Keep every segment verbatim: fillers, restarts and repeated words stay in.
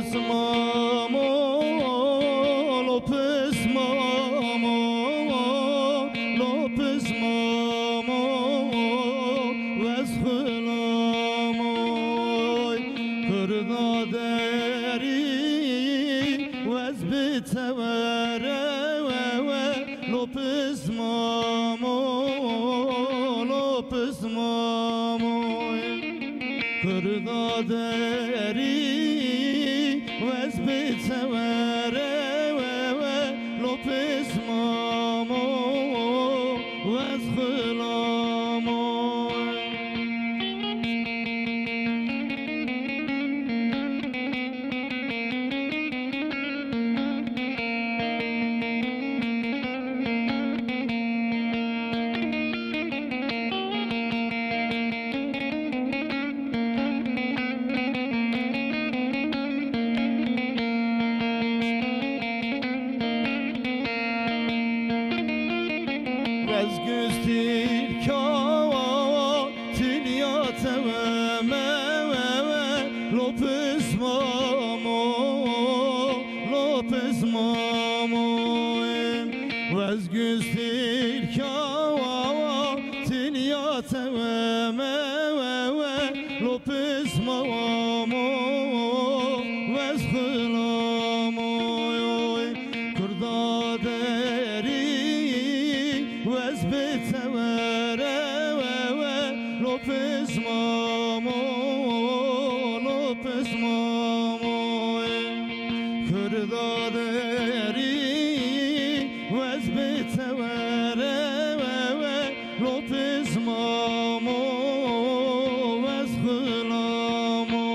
Pismamo, lo pismamo, lo pismamo, wez xulamoy, Kurda derî, wez bi tewere we we, lo pismamo, lo pismamo. Kurda derî, wez bi tewere we we, lo pismamo, wez xulamo. Wez gustir kawa tiliya teweme we we, lo pismamo, lo pismamo. Wez gustir kawa tiliya teweme we we, lo pismamo, wez xulamo. Kurda derî, wez bi tewere we we, lo pismamo, lo pismamo. Kurda derî, wez bi tewere we we, lo pismamo, wez xulamo.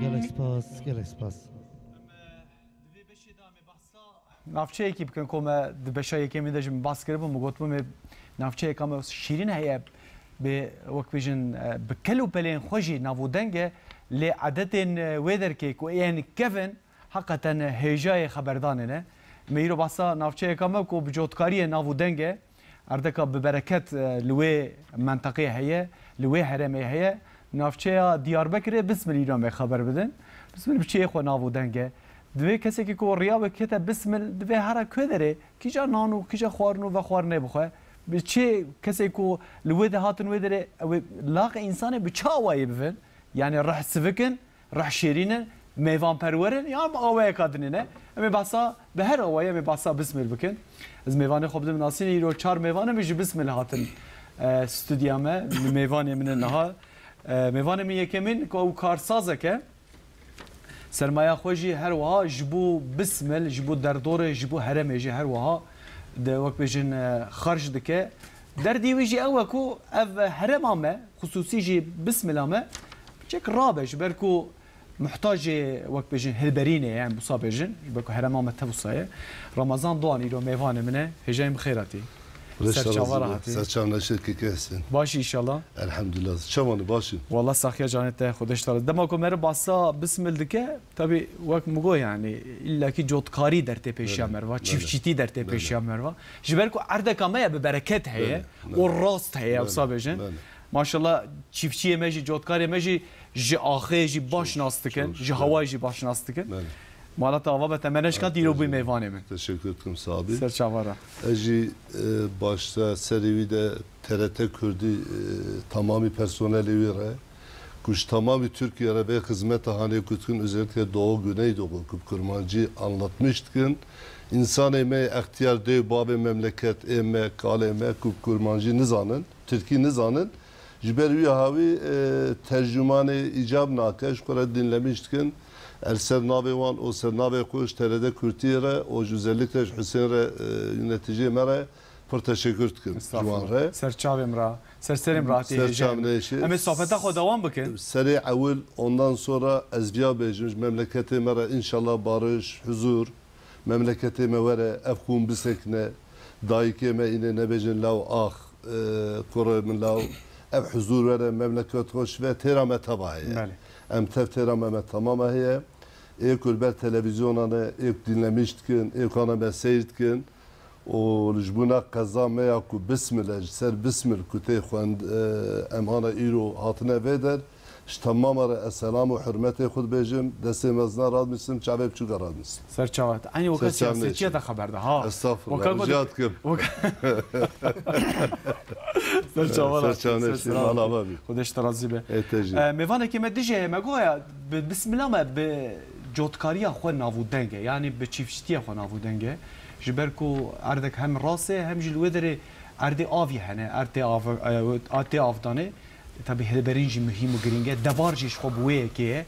Gelek spas, gelek spas. Navçeyekî bikin ku me di beşa yekemîn de jî min bas kiribû, min gotibû me navçeyeka me şîrîn heye, bi wek bêjin, e, bi kel û pelên xwe jî nav û deng e, lê edetên, e, wê derkê ku ên kevin, heqeten hêjayê xeberdanê ne. Me îro behsa navçeyeka me ku bi cotkariyê nav û deng e, erdeka bi bereket, e, li wê menteqê heye, li wê herêmê heye. Navçeya Diyarbekirê Bismil îro me xeber bidin. Bismil bi çiyê xwe nav û deng e. Divê kesekî ku riya wê kete Bismil, divê here ku derê, kîja nan û kîja xwarin û vexwarinê bixwe. Bi çi kesê ku li wê de hatin wê derê, ew ê laxê însanê bi çi awayê bivin? Yani rih sivik in, rih şêrîn in, mêvanperwer in, yan bi awayeka dinê ne? Em ê behsa, bi her awayê em ê behsa Bismil bikin. Ez mêvanê xwe bidim nasînê, îro çar mêvanê min ji Bismil hatin, e, stûdya me. Mêvanê min in niha. E, mêvanê min yekemîn ku ew karsazek e. Sermaya xwe jî her wiha ji bo Bismil, ji bo derdorê, ji bo herêmê jî her wiha de wek bêjin, e, xerc dike. Derdî wî jî ew e ku ev herêma me, xisûsî jî Bismila me, çek rabe, ji ber ku muhtacê, wek bêjin, hilberînê ye, em wisa bêjin, ji ber ku herêma me tev wisa ye. Ramazan Doğan îro mêvanê min e, hêjayê min xêr hatî. Ser çava re hatî. Ser çav neşe keke Hesen. Baş î înşallah. Elhamdülillah. Çavan e, baş in. Wallah saxiya canê te, Xwedê ji te razî. Dema ku meriv behsa Bismil dike, tabî wek min got, yani, îlla kî cotkarî dertê pêşiya meriva, çiftçîtî dertê pêşiya meriva. Ji ber ku erdeka me ya bi bereket heye, û rast heye, wisa bêjin. Maşallah, çiftçiyê me jî, cotkarê me jî ji axê jî baş nas dikin, ji hawayê jî baş nas dikin. Mala te ava be, te me neşkand, îro bûyî mêvanê min. Teşekkür dikim, sağ bî. Ser çava re. Ez jî, e, başta serê wî de T R T Kurdî, e, tamamî personelê wî re, ku ji tamamî Tirkiye re vê xizmeta hanê ku dikin, özellikle Doğu Güneydoğu, ku bi kurmancî anlatmış dikin. Însanê me extiyar dê û bavê memleketê me, kalê me ku bi kurmancî nizanin, tirkî nizanin. Ji ber wî hawî, e, tercûmanê îcab nake, ji xwe re dinlemiş dikin. Ez ser navê wan û ser navê xwe ji T R T Kurdî re û ji özellikle ji Husên re, e, yöneticiyê me re pir teşekkür dikim ji wan re. Estağfurullah. Ser çavê min re, ser serê min re hatî hêjayê min. Em ê sohbeta xwe dewam bikin. Serê ewil, ondan sonra ez viya bêjim, ji memleketê me re înşallah barış, huzur, memleketê me were, ev xûn bisekine, dayikê me înê nebêjin law ax, e, kurê min law, ev huzur were, memleket xweş ve, têra me teva heye. Belê. Em tev têra me, me tamam heye. Ê ku li ber televîzyona ne, ê ku dinlemiş dikin, ê ku ana me seyr dikin. Û li ji bona qeza me ya ku Bismil e, ji ser Bismil ku tê xwend, e, em ana îro hatine vê der. Ji temama re ez selam û hurmetê xwe dibêjim, destê mezina radmîsim, çavê biçûka radmîsim. Ser çava. Eynî weka Ser çava siyasetiya neşî. De xeber de, ha. Estağfurullah, Weka rica dikim. Weka Ser çava Ser radmîsim. Çava Ser neşî, selam. Mala me bî. Xwedê ji te razî be. Ê te jî. E, mêvanekê me dijî heye, me goya, bi bismila me bi cotkariya xwe navûdeng e, yanî bi çîfçitiya xwe navûdeng e. Ji ber ku erdek hem rast e, hem jî li wê derê erdê avî hene, erdê av, e, tê avdanê. Tabî hilberîn jî muhîm û girîng e. Devar jî ji xwe bi wê yekê ye.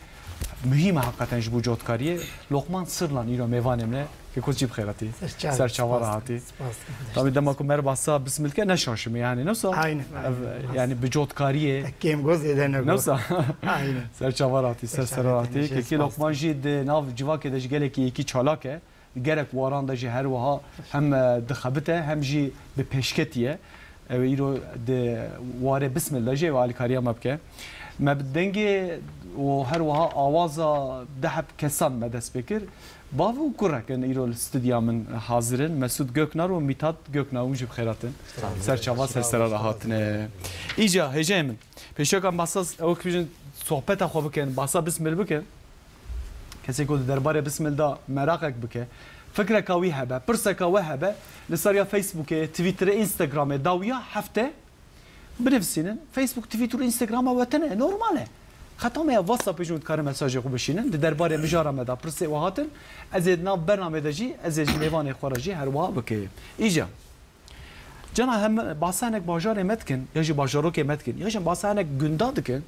Muhîm e heqeten ji bo cotkariyê. Loqman Sirlan îro mêvanê min e. Keko tu jî bi xêr hatî. Ser çava. Ser çava re hatî. Spas dikim. Tabî dema ku me re bahsa bismil ke ne şaşimê yani. Ne wisa? Aynen, Ev, aynen. Yani bi cotkariyê. Te kêm got zêde ne got. Ne wisa? Aynen. Ser çava re hatî, ser Ser sera çava re hatî. Tenê Kekî Spas Loqman dikim. Jî di nav civakê de ji gelekî yekî çalak e. Gerek waran de jî her wiha hem, e, dixebite hem jî bi pêşketî ye. Ew îro di warê bismil de jî ew alîkariya me bike. Me bi dengê û her wiha awaza du heb kesan me dest pê kir. Bav û kurek in îro li studya min hazir in. Mesûd Göknar û Mîtat Göknar, hûn jî bi xêr hatin. Ser çava ser sera re hatine. Îca hêjayê min. Pêşiya ku em bahsa, ew ki bijin sohbeta xwe bikin, bahsa bismil bikin. Kesê ku di derbarê bismil de meraqek bike, fikreka wî hebe, pirseka we hebe, li ser ya Facebookê, Twitterê, Instagramê dawiya hefte binivîsînin. Facebook, Twitter û Instagrama we tune, normal e. Xeta me ya WhatsAppê jî hûn dikarin mesajê xwe bişînin. Di derbarê mijara me de pirsê we hatin, ez ê di nav bernamê de jî, ez ê ji mêvanê xwe re jî her wiha bikeyim. Îca. Cana hem bahsa hinek bajarê me dikin, ya jî bajarokê me dikin, ya jî bahsa hinek gunda dikin,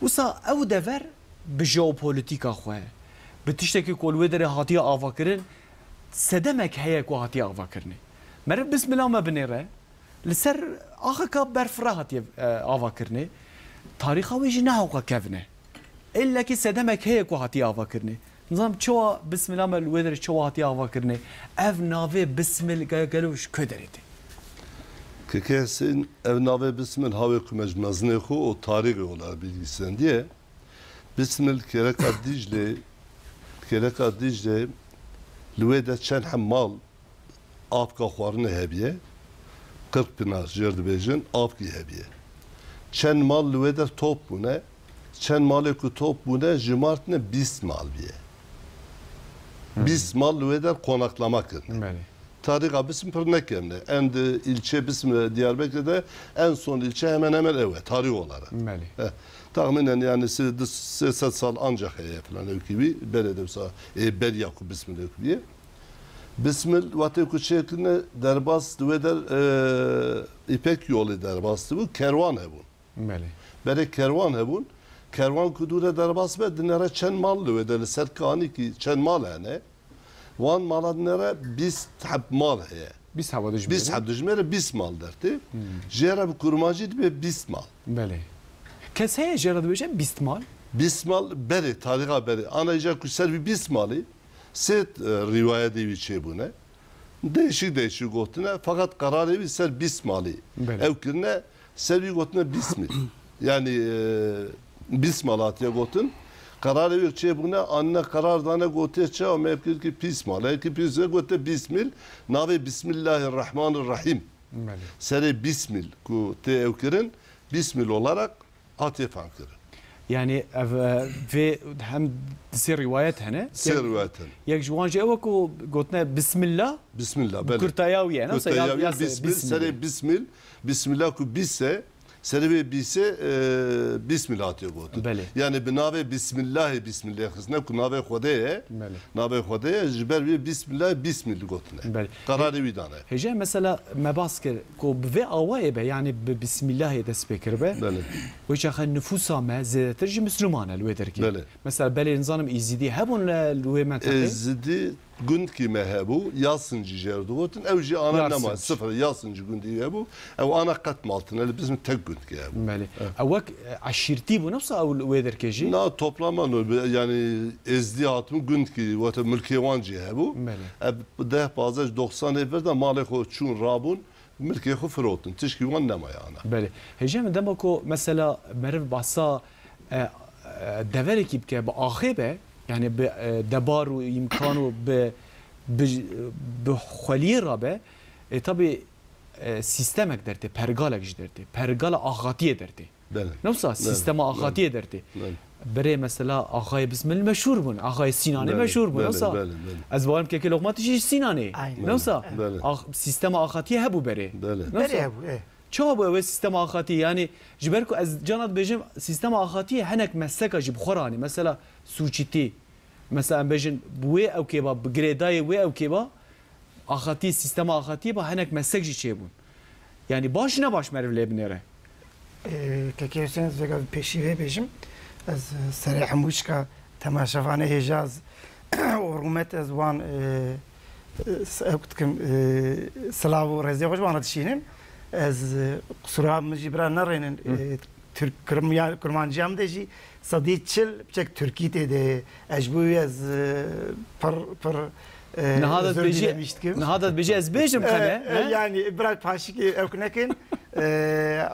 wisa ew dever bi jeopolîtîka xwe, bi tiştekî ku li wê derê hatiye avakirin, sedemek heye ku hatiye avakirinê. Meriv bismila me binêre, li ser axeka berfireh hatiye, e, avakirinê. Tarîxa wê jî ne hewqa kevn e. Îllekî sedemek heye ku hatiye avakirinê. Nizanim çawa bismila me li wê derê çawa hatiye avakirinê. Ev navê bismil ge-, gelo ji ku derê tê? Keke Hesên, ev navê bismil hawê ku me ji mezinê xwe û tarîxê olarak bilgisendiye. Bismil kereka Dîclê, kereka Dîclê li wê de çend hem mal, avka xwarinê hebiye, Qirqpinar jêr dibêjin, avkî hebiye. Çend mal li wê der top bûne, çend malê ku top bûne, jimartine bîst mal biye. Hı. Bîst mal li wê der konaklama kirine. Belê. Tarîxa Bism pir nekevne. En di ilçe Bism Diyarbekir de en son ilçe hemen hemen ew e, tarîx olarak. Belê. Eh, tahminen yani sê, sê sed sal ancak heye falan ew kî wî, berê de wisa, ê, beriya ku Bismil ew kî wî. Bismil, wextê ku çêkirine derbas di wê der, e, îpek yolê derbas dibû, kerwan hebûn. Belê. Berê kerwan hebûn. Kerwan ku dûre derbas be, dinere çend mal li wê de li ser kanîkî çend mal hene. Wan mala dinere bîst heb mal heye. Bîst heba dijmêre. Bîst heb dijmêre, bîst mal dertê. Hmm. Jê re bi kurmancî dibe bîst mal. Belê. Kes heye jê re dibêje bîst mal? Bîst mal berê, tarîxa berê. Ana îca ku ser vî bîst malî, sê, e, rîwayetê wî çêbûne. Değişik değişik gotine, feqet qerarê wî ser bîst malî. Belê. Ew kirine, ser wî gotine bîst mil. Yani, e, bîst mal hatiye gotin. Qerarê wî çêbûne, anine qerar dane, gotiye çawa me kir ki pîs mal. Ew ki pîs e, gote bîst mil, navê Bismillahirrahmanirrahîm. Belê. Serê bîst mil ku tê ew kirin, bîst mil olarak hatiye fehmkirin. Yani ev, e, vê hem sê rîwayet hene. Sê Yek, rîwayet hene. Yek ji wan jî ew e ku gotine Bismillah. Bismillah, belê. Kurtaya wî ye, ne? Kurtaya wî ye, ya se-, bîst mil, bîst mil. Serê bîst mil, Bismillah ku bîst e, serê wê bîst e, e, bîst mil hatiye gotin. Belê. Yani bi navê Bismillahê bîst mil lê xistine ku navê Xwedê ye. Belê. Navê Xwedê ye, ji ber wê Bismillahê bîst mil gotine. Belê. Qerarê wî dane. Hêje mesela me bas kir ku bi vê awayê be, yani bi Bismillahê dest pê kiribe. Belê. Wê çaxe nifûsa me zêdetir ji Misliman e li wê derkê. Belê. Mesela belê nizanim Êzidî hebûn li, li wê menteqê? Êzidî gundkî me hebû, Yasincî jê re digotin, ew jî ana Yarsinc. Nema, sifir, Yasincî gundî hebû, ew ana qet maltine, li bizim tek gundkî hebû. Belê. Evet. Ew wek, e, eşîrtî bû, ne wisa ew li wê derkê jî? Na, toplama no, yani Êzidî hatibûn gundkî, wate milkê wan jî hebû. Belê. Ev deh, pazdeh, doxsan ê vir de malê xwe çûn rabûn, milkê xwe firotin. Tişkî wan nemaye ana. Belê. Hêje min dema ku mesela meriv bahsa, e, e, deverekî bike, bi axê be, yani bi, e, debar û îmkan û bi, bi, bi xweliyê rabe, e, tabî, e, sîstemek dertê, pergalek ji dertê, pergala axatiyê dertê. Belê. Ne wisa? Belê, sîstema belê. Axatiyê dertê. Belê. Berê mesela Axayê Bismil meşhûr bûn, Axayê Sînanê Belê, meşhûr bûn, belê, ne wisa? Belê, belê. Ez bawerim kekê Lokman tijî Sînanê, Aynen. Ne wisa? Belê. Ax-, sîstema axatiyê hebû berê. Belê. Ne wisa? Berê hebû, e. Çawa bû ew ê sîstema axatiyê? Yanî ji ber ku ez cana dibêjim, sîstema axatiyê hinek mesleka jî bi xwe re anî. Mesela sûçîtî, mesela em bêjin bi wê ewkê ba, bi girêdayê wê ewkê ba, axatî, sîstema axatiyê ba hinek meslek jî çêbûn. Yanî baş ne baş meriv lê binêre. Ee, Kekê Hüseyin, ez vêga bi pêşî vê bêjim. Ez, e, serê hemû çika temaşevanê hêja ez û rûmet ez wan, e, e, s-, ew dikim, e, silav û rêzê xwe ji wan re dişînim. Ez, e, qisûra min jî bira nerênin, Hı. e, Türk, Kurm-, ya, Kurmanciya min de jî sedî çil piçek Tirkî tê de. Ez ji bo wî ez, e, pir, pir, e, Niha da özür dibêjî, dilemiş dikim. Niha da dibêjî ez bêjim E, qene, e, he? Yani, biraz paşikê ew nekin. E,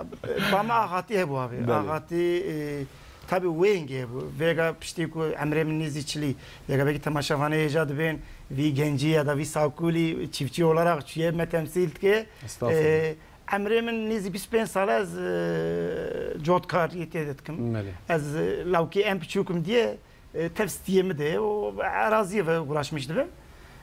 ba me axatî hebû abi. Belê. Axatî, e, tabi wêngê hebû. Vêga piştî ku emrê min nêzî çilî. Vêga belkî temaşevanê hêja dibên, vî gencî ya da vî sakulî çiftçi olarak çûye me temsîl dike. Estağfurullah. E, Emrê min nêzî bîst û pênc sal e, ez, e, cotkariyê tê de dikim. Belê. Ez, e, lawkê en piçûk im diye, e, tev stiyê min de û eraziyê ve uğraşmış dibim.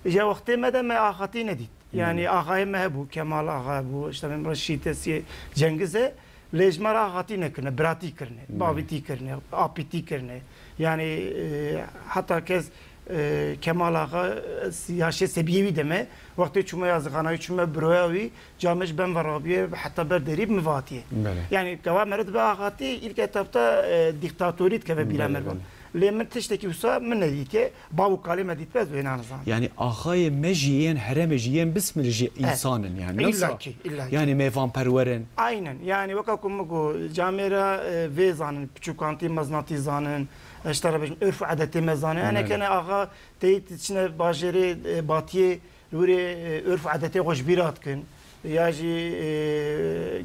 Ji wextê me de me axatî nedît. Yanî Belê. Axayê me hebû, Kemal Axa hebû, işte min Reşîd e, Siyê Cengiz e, lê ji me re axatî nekirine, biratî kirine, Belê. Bavîtî kirine, apîtî kirine. Yanî, e, heta kes, e, Kemal Axa, e, yaşê sebiyê wî de me, wextê çûme yazixanayê, çûme biroya wî, Camê ji ben ve rabiye, heta ber derî bi min ve hatiye. Belê. Yani, gava meriv dibe axatî, ilk etapta, e, diktatorî dikeve bîra Belê, merivan. Belê. Lê min tiştekî wisa min nedîtiye, bav û kalê me dîtibe, ez wê nanizanim. Yani, axayê me jî yên herêmê jî yên Bismilê jî E, însan in, yani, ne wisa? İlla ki, illa ki. Yani, mêvanperwer in. Aynen. Yani, weka ku min got, camê re, e, vê zanin, piçûkantî, meznatî zanin, ez ji te re bêjim, örf û edetê me zanin. Yani, Belê. Kene axa teyî diçine bajêrê, e, batiyê, Li wir ê, e, örf û edetê xwe ji bîra dikin, ya jî, e,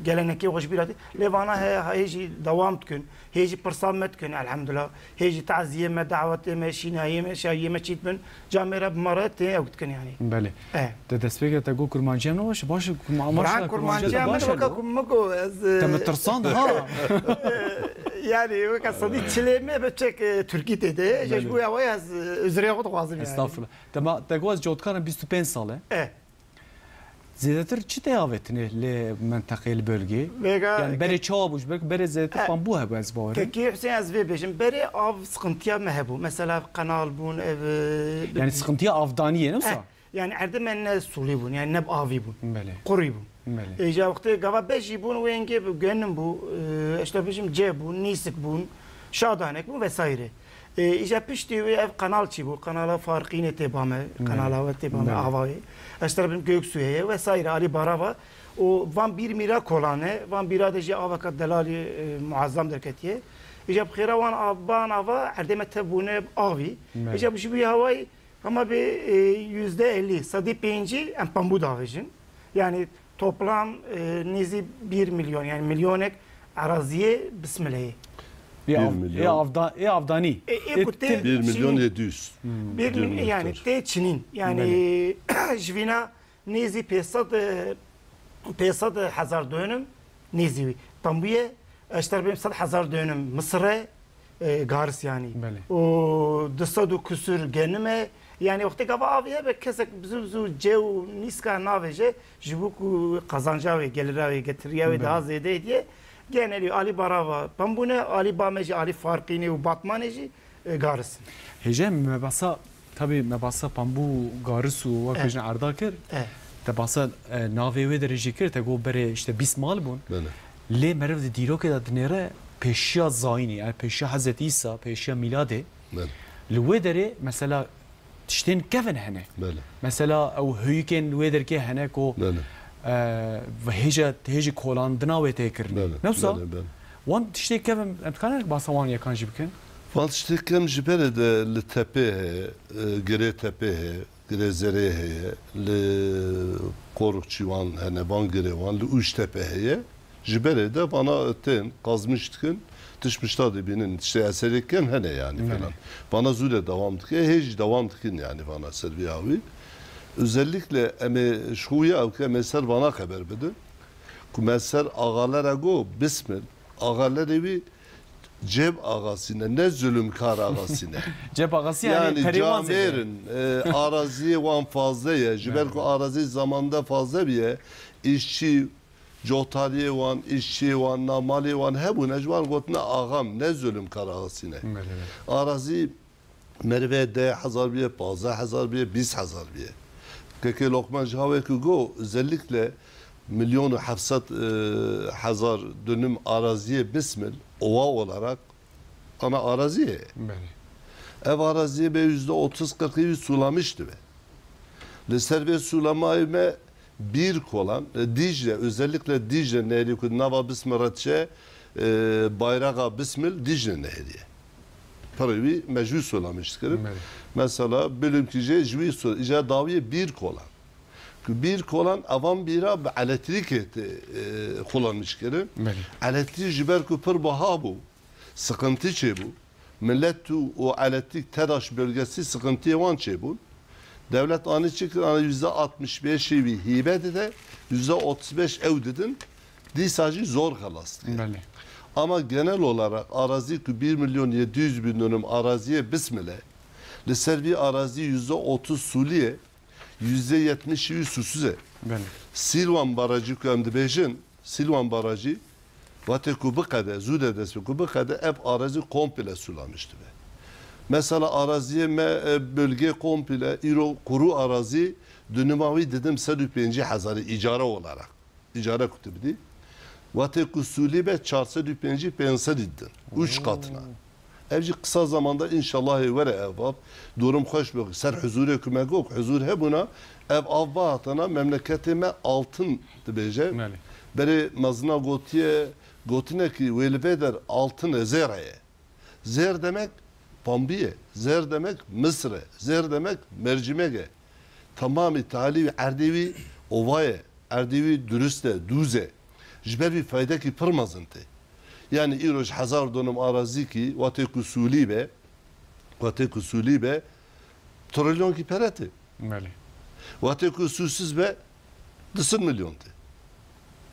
gelenekê xwe ji bîra dikin. Lê vana he, hê jî dewam dikin. Hê jî pirsa me dikin, elhamdulillah. Hê jî taziyê me, dawetê me, şînayê me, şahiyê me çî dibin. Camê re bi me re tê ew dikin yani. Belê. E. Te destpêkê te got kurmanciya min baş, baş e, kurma-, Bira maşallah, kurmanciya kurmanciya min baş e weke lo. Ku min got, ez, e, Te min tirsand, ha. Yani, weke sedî çilê me bi çek, e, Tirkî tê de. Belê. Ji bo ew ez, e, uzrê xwe dixwazim yani. Estağfurullah. Te ma, te got ez cotkarim bîst û pênc sal e. E. Zêdetir çi te avêtine li menteqê, li bölgê? Vêga Yani berê ke- çawa bû, ji ber ku berê zêdetir E, pambû hebû, ez bawer im. Kekê Hüseyin, ez vê bêjim. Berê av sıkıntıya me hebû. Mesela kanal bûn, ev, e, Yani sıkıntıya avdaniyê, ne wisa? E, yani erdê me ne sulî bûn, yani ne bi avî bûn. Belê. Qurî bûn. Belê. E, ja wextê gava bejî bûn, wêngê bi genim bû, e, işte bêjim cê bûn, nîsik bûn, şadanek bûn vesaire. E, îja piştî wê ev kanal çî bû? Kanala Farqînê tê ba me, Belê. Kanala we tê ba me, Belê. Avayê. Ez te re bim Göksu heye vesaire, alî barava. Û van bîr mîra kolane, van bîra de jî avaka delalî, e, muazzam derketiye. Îja bi xêra wan av-, ban ava erdê me tev bûne avî. Belê. Îja ji wî hawayî hema bi, e, yüzde elli, sedî pêncî em pembû davêjin. Yani toplam, e, nêzî bir milyon, yani milyonek eraziyê Bismileyê. Ê Bir av-, milyon. Ê avda-, ê avdanî. Ê, ê Ê ku tê til- Bir milyon Çinîn. Yedi yüz. Hmm. Bir Bir mil-, yani miktar. Tê Çinîn. Yani Belê. Ji vîna nêzî pêsed, e, pêsed hezar dönüm nêzî wî. Pembûye, ez te re bêm sed hezar dönüm Misir e, e, garis yani. Belê. Û du sed û kusur genim e. Yani wextê gava avê hebe kesek bi zû bi zû cê û nîska navêje, ji bo ku qazanca wê, gelira wê, getiriya wê Belê. Daha zêde diye. Genelî alî barava pembûne, alî ba me jî alî Farqînê û Batmanê jî, e, garis in. Hêje me behsa, tabî me behsa pembû, garis û wek Eh. Bêjin erda kir. Eh. Te behsa, e, navê wê derê jî kir, te got berê işte bîst mal bûn. Belê. Lê meriv di dîrokê de dinêre pêşiya zayînê, yani pêşiya Hezretî Îsa, pêşiya mîladê. Belê. Li wê derê mesela tiştên kevin hene. Belê. Mesela ew heyîkên li wê derkê hene ku, Belê. E, ve hêja, hêjî kolandina wê tê kirinê. Belê, Ne wisa? Belê, belê. Wan tiştê kevin, em dikarin basa wan yekan jî bikin? Van tiştê kevin ji berê de li tepê heye, e, girê tepê heye, girê zerê heye, li Qorukçî wan hene, van girê wan, li Ûçtepe heye. Ji berê de vana tên, qazmiş dikin, tişt mişta dibînin, tiştê eserê kevn hene yani Belê. Falan. Vana zû de dewam dike, hê jî dewam dikin yani vana ser vî awî. Özellikle em ê ji xwe ya ew ke em ê ser vana xeber bidin. Ku me ser axalere got, Bismil, Axalerê wî ceb axasî ne, ne zulumkar axasî ne. Ceb axasî yani, yani perê wan zêde. Camêrin, e, araziyê wan fazle ye. Ji ber ku arazî zamanda fazle biye, îşçî, cotariyê wan, îşçiyê wan, namalê wan hebûne, ji wan gotine axam, ne zulumkar axasî ne. Belê, belê. Arazî merive deh hezar biye, pazdeh hezar biye, bîst hezar biye. Kekê Lokman ji hawê ku go, özellikle milyon û heft sed, e, hezar dönüm araziyê Bismil, ova olarak ana araziyê. Belê. Ev araziyê be yüzde otuz kırkı wî sulamiş dibe. Li ser vê sulamayê me bir kolan, e, Dicle, özellikle Dicle Nehri ku nava Bismil re diçe, e, bayraxa Bismil Dicle Nehri ye. Pirê wî me jû sulamiş dikirin. Belê. Mesela Bilimkî jê ji wî su-, îca dawiyê bir kolan. Ku bir kolan avan bîra bi elektrîkê tê, e, xulanmiş kirin. Belê. Elektrîk ji ber ku pir biha bû, sıkıntı çêbû. Millet û, û elektrîk TEDAŞ bölgesi sıkıntıya wan çêbûn. Dewlet anî çi kir? Anî yüzde altmış beşê wî hîbe dide, yüzde otuz beş ew didin. Dîsa jî zor xelas dikin. Belê. Ama genel olarak arazi ku bir milyon yedi yüz bin dönüm araziye Bismile, li ser vî arazi yüzde otuz sûliye, yüzde yetmişî wî sûsiz e. Belê. Silvan Barajı ku em dibêjin, Silvan Barajı, wate ku biqede, zû de dest pê ku biqede, ev arazi komple sulamiş dibe. Mesela araziyê me, e, bölge komple, îro kuru arazi, dunima wî didim sed û pêncî hezarî îcara olarak. Îcara ku tu bidî. Wate ku sûlî be çar sed û pêncî, pênc sed didin. Üç katına. Ev jî qisa zamanda înşallah ê were ev av. Durum xweş be. Ser huzûrê ku me got, huzûr hebûna, ev av bihatana memleketê me altın dibêje. Belê. Berê mezina gotiye, gotinekî wê li vê der altın e, zêr heye. Zêr demek pambî ye, zêr demek misir e, zêr demek mercimek e. Temamî talî wî, erdê wî ova ye, erdê wî durist e, dûz e. Ji ber vî feydekî pir mezin tê. Yani îro ji hezar dönüm arazîkî, watê ku sûlî be, watê ku sûlî be, trilyonkî pere tê. Belê. Watê ku sûsiz be, du sed milyon tê.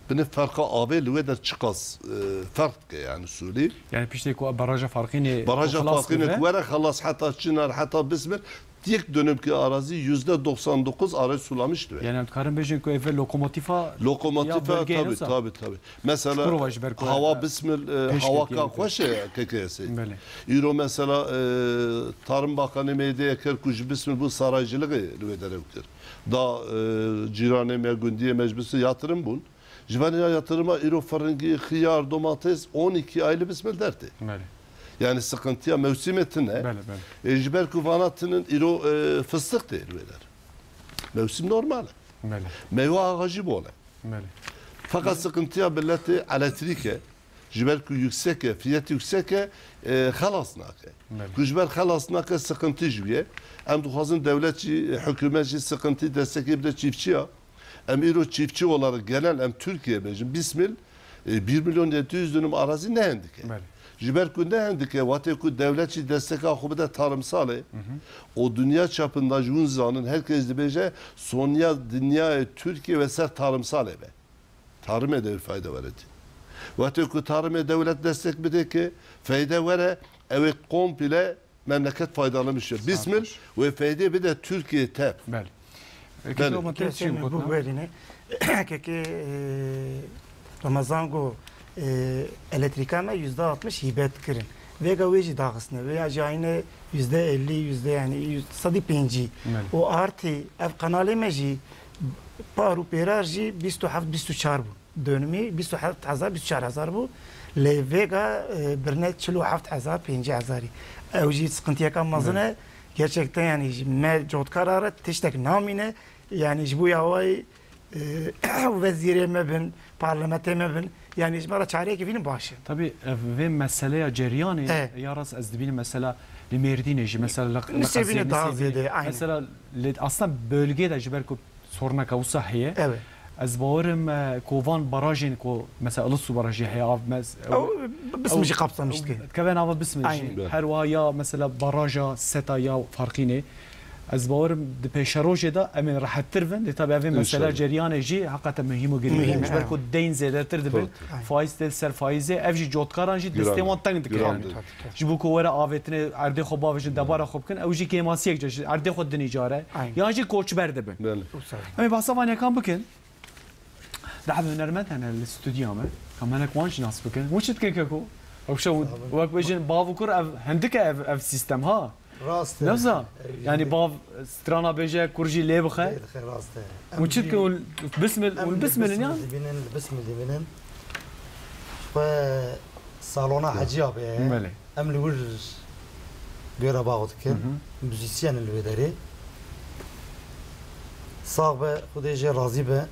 Binê ferqa avê li wê der çiqas, e, ferq dike yani sûlî. Yani piştê ku baraja Farqînê Baraja ku xilas Farqînê bibe. Ku were xelas heta Çinar, heta Bismil, yek dönümkî arazi yüzde doksan dokuz arazî sulamiş dibe. Yani em dikarin bêjin ku ev lokomotifa Lokomotifa, ya bölgeyê tabii, wisa. Tabii, tabii. Mesela Çukurova ji ber ku hawa Bismil, e, pêş hawa ketiye ka wisa. Xweş e K K S. Belê. Îro mesela, e, Tarım Bakanı meydeye kir ku ji Bismil bû saraycılığı li wê derew kir. Da, e, cîranê me, gundiyê me ji Bismil yatırım bûn. Ji ber ya yatırıma îro firingî, xiyar, domates on iki ay li Bismil dertê. Belê. Yani sıkıntıya mevsimê tine. Belê, belê. E, ji ber ku vana tinin îro, e, fıstık tê li wê der. Mevsim normal e. Belê. Meywe ağacı bol e. Belê. Fakat sıkıntıya milletê elektrîk e. Ji ber ku yüksek e, fiyatı yüksek e, e, xelas nake. Belê. Ku ji ber xelas nake, sıkıntı ji wî ye. Em dixwazin dewlet jî, e, hikûmet jî sıkıntı destekê bide çiftçiya. Em îro çiftçi olarak genel em Türkiye bêjin, Bismil, e, bir milyon yedi yüz dönüm arazi ne hendike. Belê. Ji ber ku ne hendike, watê ku dewlet jî desteka xwe bide tarımsalê, Hı hı. O dünya çapında ji hûn zanin, herkes dibêje, sonya dinyayê Türkiye ve ser tarımsalê be. Tarımê de bir fayda were tî. Wextê ku tarımê dewlet destek bide ki feyde were, ew ê komple memleket faydalanmış. Bismil wê feyde bide Türkiye tev. Belê. Belê. Kekê Omar, te Kes çi em gotina? Bu berîne. Kekê, e, Ramazan go, e, elektrîka me yüzde altmış hîbet kirin. Vêga wê jî daxistine. Vêya jî ayne yüzde elli, yüzde yani yüz, sedî pêncî. Belê. O artî ev kanalê me jî par û pêrar jî bîst û heft, bîst û çar bû. Dönümî bîst û heft hezar, bîst û çar hezar bû. Lê vêga, e, birine çil û heft hezar, pêncî hezarî. Ew jî sıkıntıyeka mezin e. Evet. Gerçekten yani ji me cotkara re tiştek namîne. Yani ji bo yawayî, e, wezîrê me bin, parlamentê me bin. Yani ji me re çareyekî vînin baş e. Tabii, ev vê meseleya ceryanê, e, ya rast ez dibînim mesela li Mêrdînê jî, mesela li, li Nisêbîne Qezê, daha Nisêbînê. Zêde, aynen. Mesela li, aslında bölgê de ji ber ku soruneka wisa heye. Evet. Ez bawerim, e, ku van barajên ku mesela Ilısu Barajı heye, av mes-, Ew, Bismil jî kapsamiş dike. Dikeve nava Bismil jî. Aynen. Her wiha ya mesela baraja seta ya Farqînê. Ez bawerim di pêşerojê de em ên rehettir bin. Dê tabi ev ê mesela, înşallah, ceryanê jî heqeten muhîm û girîng e. Muhîm e, ji ber ku deyn zêdetir dibin, faiz tê li ser faizê, ev jî cotkaran jî destê wan teng dike. Giran yani. Ji bo ku were avêtinê erdê xwe bavêjin, debara xwe bikin, ew jî kêmasiyek ce ji erdê xwe dinî care. Yan jî koçber dibin. Belê. Em ê behsa van yekan bikin. Dehb hunermend hene li stûdya me. Em hinek wan jî nas bikin. Hûn çi dikin keko? Ew şew wek bêjin bav û kur ev hindik e ev, ev sîstem ha. Rast e. Newza, yani bav strana bêje, kur jî lê bixe. Lê dixe, rast e. Hûn çi dikin, hûn bismil, hûn bismilin ya? Bismil dibînin, li bismil dibînin. Xwe salona hecî abe ye. Belê. Em li wir göra bax dikin. Muzîsyen in li wê derê. Sax be, Xwedê jê razî be.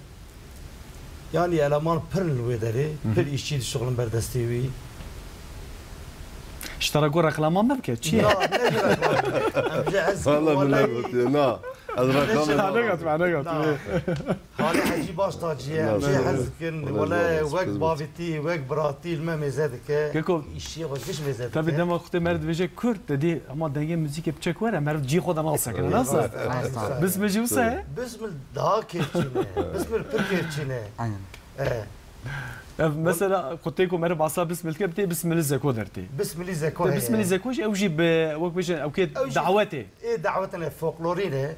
Yanî eleman pir in li wê derê, pir îşçî dişuxulin ber destê wî. Ji te re got reklama me bike, çi ye? Na, ne ji reklama. Em jê hez Valla min negotiye, na. Ez reklama Negot, me negot. Halê Hecî baş tacî ye, em jê hez dikin. Wele wek bavîtî, wek biratî li me mêze dike. Keko, îşiyê xwe giş mêze dike. Tabi dema xutê meriv dibêje Kurd, te dî hema dengê muzîkê biçek were, meriv cî xwe de nasekine, nasa? Bismil jî wisa ye? Bismil daha kêfçîn e. Bismil pir kêfçîn e. Aynen. E. Ev mesela xutê ku meriv basa bismil dike, bi tê bismilî zeko dertê. Bismilî zeko heye. Bismilî zeko jî ew jî bi, wek bêjin, ew kê dawetê. Ê dawetên e folklorî ne.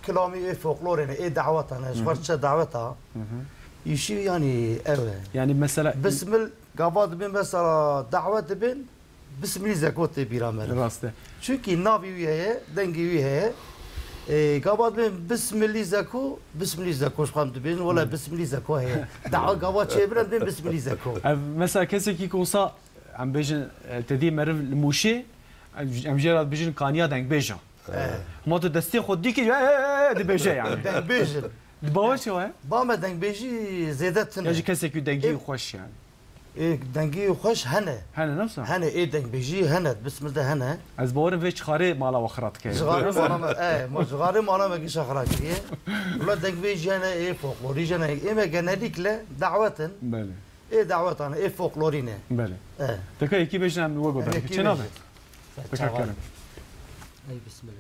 Kilamî ê folklorê ne, ê dawetan e, ji xwe çe daweta. Îşî yanî ew e. Yani mesela Bismil, gava dibin mesela dawet dibin, Bismilî Zeko tê bîra me. Rast e. Çunkî navî wî heye, dengê wî heye. Ê, gava dibin Bismilî Zeko, Bismilî Zeko ji xwe em dibin, wele Bismilî Zeko heye. Dawa gava çêbin em dibin Bismilî Zeko. Ev mesela kesekî ku wisa em bêjin, e, te dî meriv li Mûşê, em, em jê re dibêjin kaniya dengbêjan. Eh. Hema tu destê xwe dikî, eh, eh, eh, dibêje yani. Dengbêjin. Di bawer çi ye? Ba me dengbêjî zêde tune. Ya jî kesekî dengî xweş yani. Ê, dengî xweş hene. Hene, nasıl? Hene, ê dengbêjî hene, bismil de hene. Ez bawerim vê çixarê mala we xira dike. Çixarê mala me, eh, ma çixarê mala me gişa xira kiriye. Wala dengbêjî hene, ê folklorî jî hene. Ê me genellikle dawetin. Belê. Ê dawetan, ê folklorî ne. Belê. Eh. Teka yekî bêjin em wego Em derkî. Yekî Çi navê? Bêjin. Teka kerem. Ey bismillah.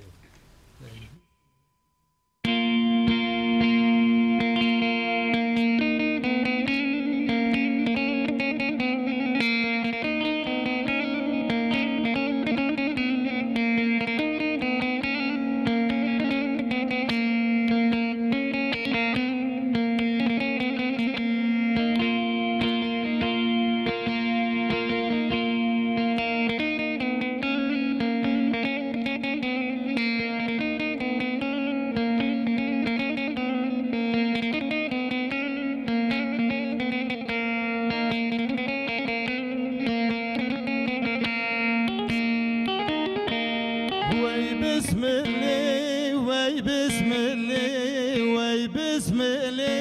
Wey bismilê, wey bismilê, wey bismilê,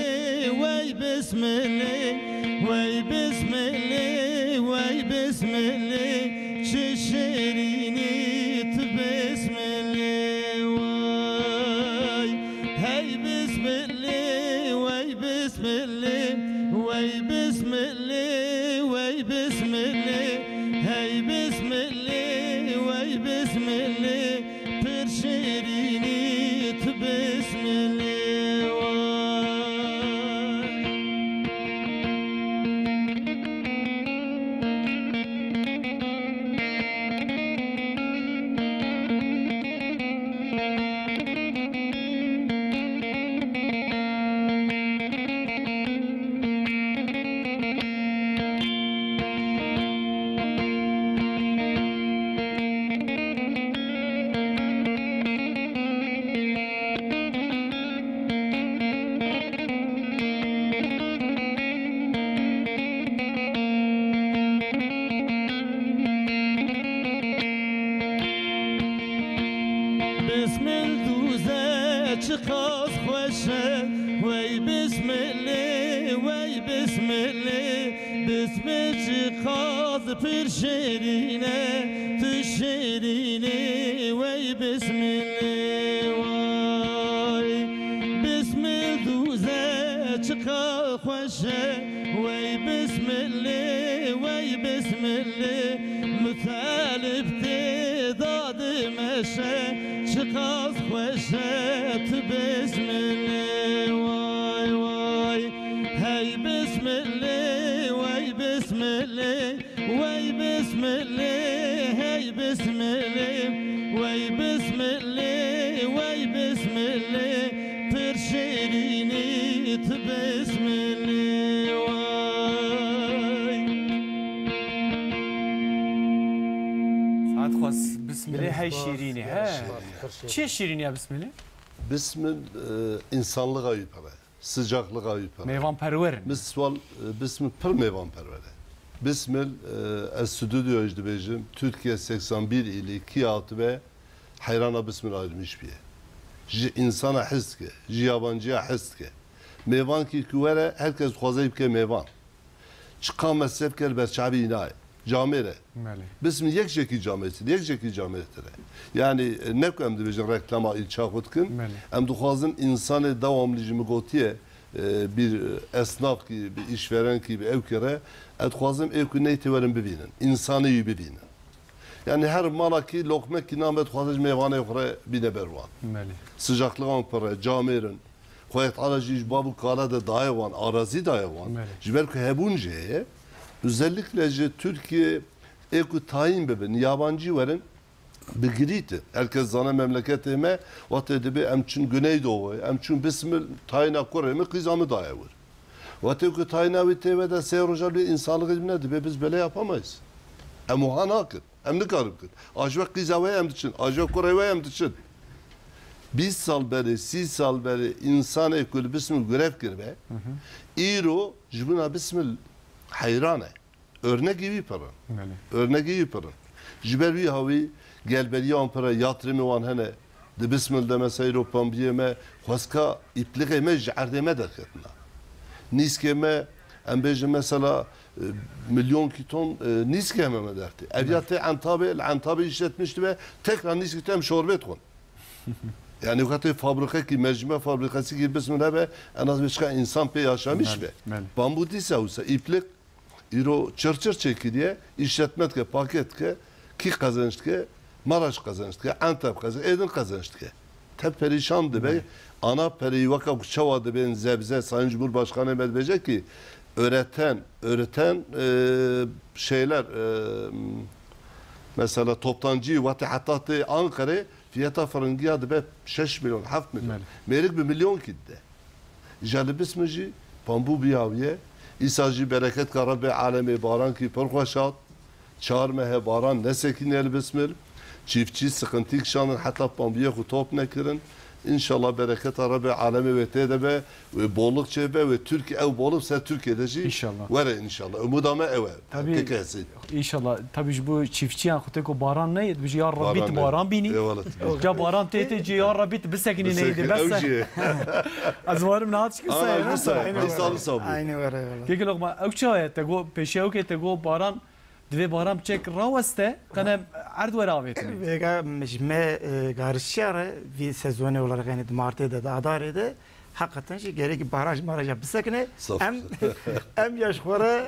wey bismilê, wey bismilê, wey bismilê, çi şêrînî tu bismilê, wey. Hey bismilê, wey bismilê, wey bismilê, wey bismilê, hey bismilê, wey bismilê, pir şêrînî tu bismilê, wey. Bismil dûze çiqas xweş e, wey bismilê, wey bismilê. Bismil çiqas pir şêrîn e, tu şêrîn î, wey bismilê, wey. Bismil dûze çiqas xweş e, wey bismilê, wey bismilê. Mutalib tê da dimeşe, çiqas xweş Zet bismilli, vay, vay. Hey bismilli, vay bismilli, vay bismilli, hey bismilli, vay bismilli, vay bismilli, pir şirînî tu bismilli, vay. Saet xwest bismilli, hey şirînî, he. Çi şirînî ya bismilli? Bismil, e, insanlığa wî pere, sıcaklığa wî pere. Mêvanperwer in. Miswal, e, bismil pir mêvanperwer e. Bismil, e, ez stüdyoya jî dibêjim, Türkiye seksen bir ili kî hatibe heyrana bismil ayrılmış bîye. Ji insana hes dike, ji yabancıya hes dike. Mêvankî ku were, herkes dixwaze bike mêvan. Çiqa mesref ker ber çavî nayê. Camêr e. Belê. Bismil yek jekî camêrtir, yek jekî camêrtir e. Yani, e, ne ku em dibêjin reklama îlça xwe dikin. Belê. Em dixwazin insanê dewamlî ji min gotiye, e, bir, e, esnaf kî, bir işveren kî, bir ew kere, ez dixwazim ê ku neytê werin bibînin. Însanê wî bibînin. Yani her mala kî lokmek kî name dixwaze ji mêvanê xwe re bîne ber wan. Belê. Sıcaklığa pir e, camêr in. Xwedê Teala jî ji bav û kala de daye wan, arazî daye wan. Belê. Ji ber ku hebûn jî heye, özellikle ji Tirkiye ê ku tayîn bibin, yabancî werin, bi girî te. Herkes zane memleketê me, wextê dibê em çin Güneydoğu'ya, em çin Bismil tayîna kurê min, qîza min daye wir. Wextê ku tayîna wî tê ve de sê roja lê însanlığê min dibê biz böyle yapamayız. Em wiha nakin. Em nikarin bikin. A ji we qîza we em diçin. A ji we kurê we em diçin. Bîst sal berê, sî sal berê însanê ku li Bismil grev kiribe, îro ji bona Bismil heyran e. Örnekî wî pir in. Belê. Örnekî wî pir in. Ji ber wî hawî gelberiya wan pir e, yatrimê wan hene. Di Bismil de mesela îro pambiyê me, xwezka îpliqê me ji erdê me derketina. Nîskê me, em bêjin mesela, e, milyonkî ton, e, nîskê heme me dertê. Ev ya tê Entabê, li Entabê işletmiş dibe, tekrar nîskê te em şorbê dixwin. Yani wextê fabrikekî, mercimek fabrikasîkî Bismil hebe, en az beşka insan pê yaşamiş be. Belê, belê. Bambu dîsa wisa, îplik, îro çirçir çêkiriye, işletme dike, paket dike, kî qezenç dike, Maraş qezenç dike, Enteb qezenç, êdin qezenç dike. Te perîşan dibe, ana perî weka ku çawa dibên zebze, Sayın Cumhurbaşkanı me dibêje ki, üreten, üreten, e, şeyler, e, mesela toptancî, wate heta tê Ankara'yê, fiyata fırıngiya dibe şeş milyon, heft milyon. Belê. Mêrik bi milyon kî dide. Îja li Bismil jî bambû biyawiye. Îsa jî bereketka Rebbê alemê baran kî pir xweş hat. Çar meh e baran nesekîne li Bismil. Çîftçî siqintî kişandin heta bambûyê xwe top nekirin. Înşallah bereketa Rebbê alemê wê tê de be, wê bolluk çê be, wê Tirk-, ew bolluk ser Tirkiye de jî were înşallah. Umuda me ew e. Tabii, keke Hesîn. İnşallah. Tabii ji bo çiftçiyan xwe tê ku baran neyê, dibêje ya Rabbî tu baran bînî. Eyvallah. Ca baran tê tê cê ya Rabbî tu bisekinî neyê de bes e. Ez warim niha çikin sayê. Aynen, bu sayê. Aynı bu sayê. Aynı bu sayê. Aynı were, eyvallah. Keke Lokman, ew çawa ye? Te got, pêşiya ew ke te got baran, divê baran biçek raweste, qene erd were avêtinê. Vêga ji me, e, garişiya re vî sezonê olarak, yani di Martê de, di Adarê de, Heqeten jî gerekî baraj maraja bisekine. Saf. Em, em ya ji xwe re,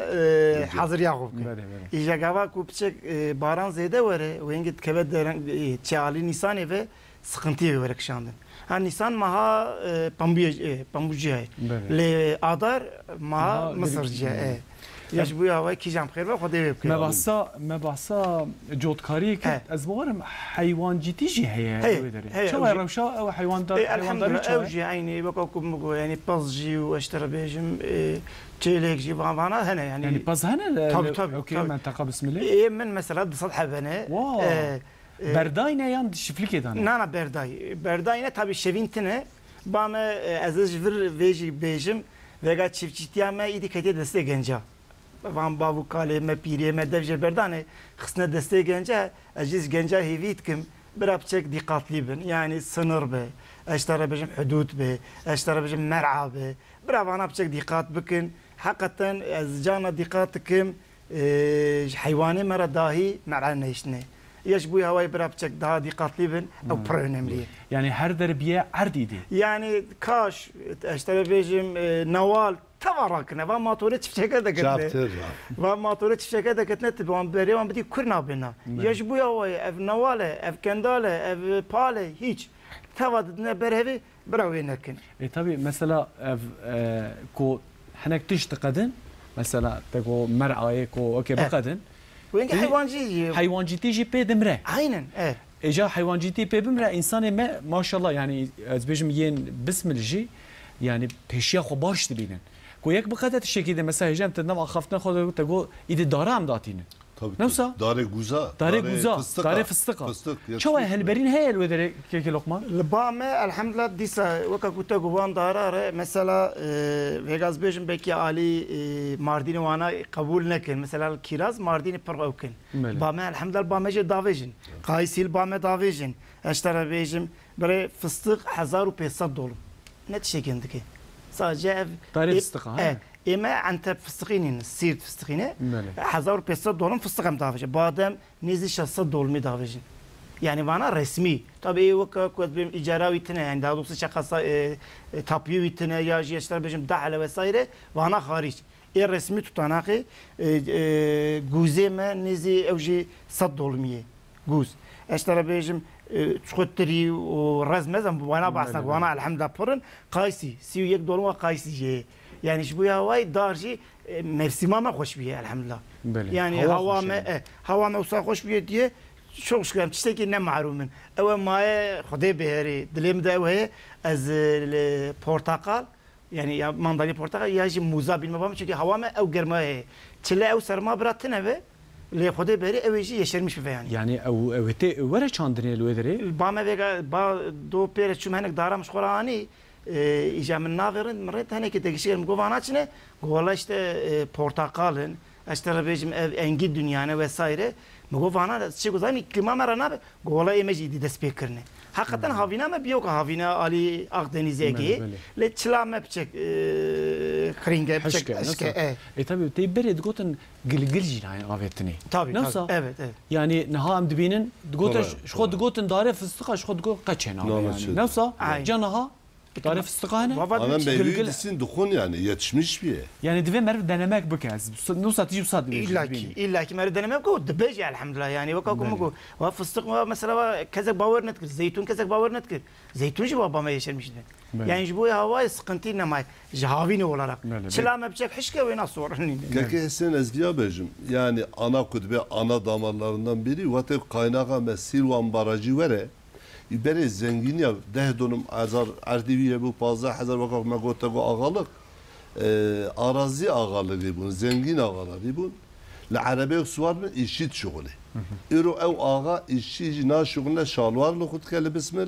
e, haziriya xwe bikin. Belê, belê. Îja gava ku piçek, e, baran zêde were, wengê dikeve dereng, e, çi alî Nîsanê ve, siqintiyê were kişandin. Ha, Nîsan meha, e, pembûye, e, pembûciya ye. Belê. Lê Adar meha misirciya ye. Ya ji bo ya we kîjan bi xêr ve Xwedê wê bike. Me behsa, me behsa cotkariyê kir. He. Ez bawerim heywancîtî jî heye wê derê. Heye, heye. Çawa rewşa ew heywan da, heywandarî çawa? Ew jî eynî weka ku min got, yani pez jî û ez ji te re bêjim, e, çêlek jî van vana hene yani. Yani pez hene li, tabii, tabii, okey, tabii. Menteqa Bismilê. Ê min mesela du sed hebe ne. Wow. E, e, berdayî ne yan di şiflikê de ne? Na, na, berdayî. Berdayî ne tabii şevîn tine. Ba me, e, ez ê ji vir vê jî bêjim, vêga çiftçîtiya me îdî ketiye destê genca. Van bav û kalê me, pîrê me dev jê berdanê, xistine destê genca, ez jî ji genca hêvî dikim, bira piçek dîqatlî bin. Yanî sinir be, ez ji te re bêjim hudûd be, ez ji te re bêjim mer'a be. Bira vana piçek dîqat bikin. Heqeten ez cana dîqat dikim, e, ji heywanê me re dahî mer'a nehiştine. Ya ji bo hawayê bira piçek daha dîqatlî bin, ew pir önemlî ye. Yani her derbiye erdî dê. Yani kaş, ez ji te re bêjim, e, newal, teva rakine, va matore çiftçeke deketine. Çaptir va. Va matore çiftçeke deketine, tu wan berê wan bidî kur nabêna. Ya ji bo hawayê, ev newal e, ev kendal e, ev pal e, hiç. teva didine ber hevê, bira wê nekin. E, tabii, mesela, ev, e, ku hinek tişt diqedin, mesela, te ku merayê ku, okey, Eh. biqedin. Wengî Ê, heywancî yê. Heywancîtî jî pê dimre. Aynen, e. Êca heywancîtî pê bimre, însanê me, maşallah, yani, ez bêjim yên bismil jî, yani, pêşiya xwe baş dibînin. Ku yek biqede tiştekî de, mesela, hêja em te nav axaftina xwe de te got, îdî dara em datînin. Tabii, Ne wisa? Darê guza, Darê darê guza, fistika. Darê fistika. Fistik, Çawa yetişmiş helberîn heye li wê derê, kekê Lokman? Li ba me, elhamdulillah, dîsa weke ku te got wan dara re, mesela, e, vêga ez bêjim, belkî alî, e, Mardînê wana qebûl nekin. Mesela, li Kîraz Mardînê pir ew kin. Belê. Ba me, elhamdulillah, ba me jê davêjin. Qayîsî li ba me davêjin. Ez ji te re bêjim, birê fistik hezar û pênc sed dolim. Ne tiştekî din dike. Sadece ev Tarê ê-, fistika, ha? e, ê me Enteb fistiqî nîn, Sîrt fistiqî ne. Belê. Hezar û pênc sed dolim fistik em davêjin. Badem nêzî şeş sed dolimî davêjin. Yani vana resmî. Tabii ê weke ku ez bêm îcara wî tine, yani daha doğrusu çeqasa, e, e, tapiyê wî tine ya jî ez ji te re bêjim dehele vesaire, vana xarîc. Ê resmî tutanaqê, e, e, gûzê me nêzî ew jî sed dolimî ye. Gûz. Ez ji te re bêjim, e, çiqotirî û rezmez em wana Belê, behsa belê. wana elhamdulillah pir in. Qaysî, sî û yek dolim wa qaysî jê ye. Yani ji bo ya wayî dar jî, e, mevsîma me xweş bûye elhamdulillah. Belê. Yani Hewa hewa xweş me, e. e, hewa me wisa xweş bûye diye, çok şükür em tiştekî ne mahrûm in. Ew e maye Xwedê bihêrê, dilê min de ew heye, ez, e, li portaqal, Yani ya mandalî porteqal ya jî mûza bînme ba min, çunkî hewa me ew germa heye. Çile ew serma bira tine be, lê Xwedê berî ew ê jî yeşermiş bibe yani. Yani ew, ew tê were çandinê li wê derê? Ba me vêga, ba do pêre çûm hinek dara min ji xwe re anî, e, îja min navêrin, min rê tenekê te gişî min got vana çine, got wala işte, e, portaqal in, ez te re bêjim ev engî dinyane vesaire. Min got vana çi got zanî klîma me re nabe, got wala ê me jî îdî dest pê kirine. Heqeten Hmm. havîna me biyo ku havîna alî Akdenîzê Belê, Egeyê. belê. Lê çila me piçek, e, xirînge, piçek Hişke, hişke, nasıl? e. E, tabii, tê berê digotin gilgil jî nayên avêtinê. Tabii, Nasıl? tabii. Evet, evet. Yani niha em dibînin, digotin Kolay, ji xwe kolay. digotin darê fistiqa, ji xwe digot qeçê nabe Nabe yani. çi? Nasıl? Aynen. Ca niha darê fistiqa hene? Baba Ana diyor ki, meyveyi gilgil disin dixwin yani, yetişmiş bir ye. Yani divê meriv denemek bike. Nusa tijî wisa dibêjî, İlla ki, dibînî. illa ki meriv denemek ku dibêjî elhamdulillah. Yani weka ku min Belê. ku, wa fıstık wa mesela wa kesek bawer nedikir. Zeytun kesek bawer nedikir. Zeytun jî wa ba me yeşermiş de. Belê. Yani ji bo hawayê sıkıntı nemay. Ji havînê olarak. Belê, Çila belê. me biçek hişke wê na sorin nîne. Keke Hesen ez viya bêjim. Yani ana ku dibe ana damarlarından biri, wate kaynağa me Silvan Barajı were. Î berê zengîniya deh donim hezar erdî wî hebû, pazdeh hezar weka me got, te got axalık, e, arazi axalıkî bûn, zengîn axalarî bûn. Li erebeyek siwar bin, îşî dişuxulê. Îro ew axa îşî jî naşuxulne, şalwar li xwe dike li bismil,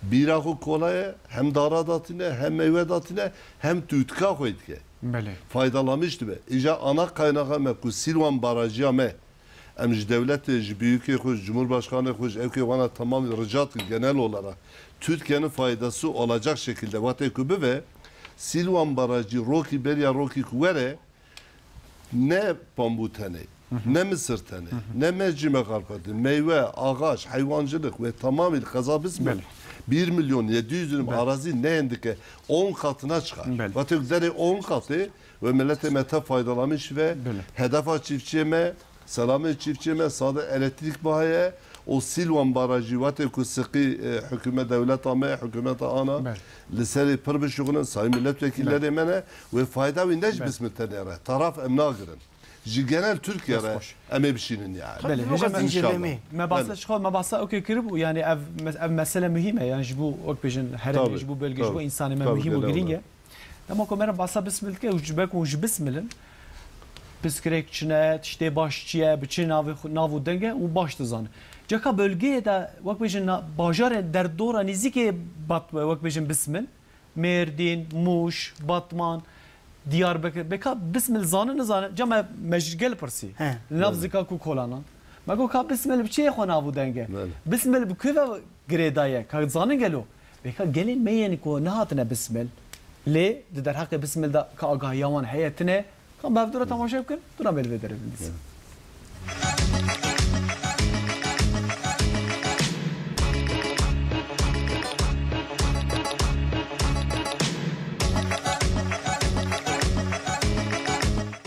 bîra xwe kolaye, hem dara datîne, hem meywe datîne, hem tûtka xwe dike. Belê. Faydalamiş dibe. Îja ana kaynaxa me ku Silvan Barajıya me, Em ji dewletê, ji büyükê xwe, ji cumhurbaşkanê xwe, ji ewkê wana tamamî rica dikin genel olarak Türkiye'nin faydası olacak şekilde wate ku bibe, Silvan Barajı rokî beriya rokî ku were, ne pambû tenê, ne misir tenê, ne mercîmek arpatî, meywe, ağaç, hayvancılık ve tamamî li qeza Bismil Belê. bir milyon yedi yüz dönüm Belê. arazi ne endike on katına çıkar. Belê. Wate ku derê on katê ve milletê me te faydalamiş ve Belê. hedefa çiftçiye me Selamê çiftçiyê me sade elektrik bahaye û Silvan Barajî wate ku siqî, e, hikûmet dewleta me, hikûmeta ana Belê. li serê pir bişuxulin, sayın milletvekillerê Belê. me ne wê fayda wî ne ji Belê. Bismil tenê re. Taraf em nagirin. Ji genel Türkiye Dest re xweş. em ê bişînin yani. Belê, Hocam hêja me, zincirleme. İnşallah. me bahsa Belê. ji xwe, me bahsa okê kiribû, yani ev mes-, ev mesele muhîm e, yani ji bo wek bêjin herêmê, Tabii, ji bo bölge, ji bo tabii. insanê me Tabii, muhîm û genel girîng e. olarak. Dema ku me re basa Bismil dike, û ji ber ku hûn ji Bismil in, piskirêk çi ne, tiştê baş çi ye, bi çi navê xwe, nav û deng e û baş dizanin. Ceka bölgeyê de, wek bêjin, na-, bajarên derdora nêzîkê bat-, wek bêjin Bismil, Mêrdîn, Mûş, Batman, Diyarbekir. Bêka Bismil zanin, nizanin, ca me, me ji gel pirsî. He. Li nav Belê. zika ku kolanan. Me got, ka Bismil bi çi ye xwe nav û deng e? Belê. Bismil bi ku ve girêdaye? Ka zanin gelo? Bêka gelên me yên ku nehatine Bismil, lê di derheqê Bismil de ka agahiya wan heye tine, ka em bi hevdû re temaşe bikin, dû re me li vê derê bindîsin.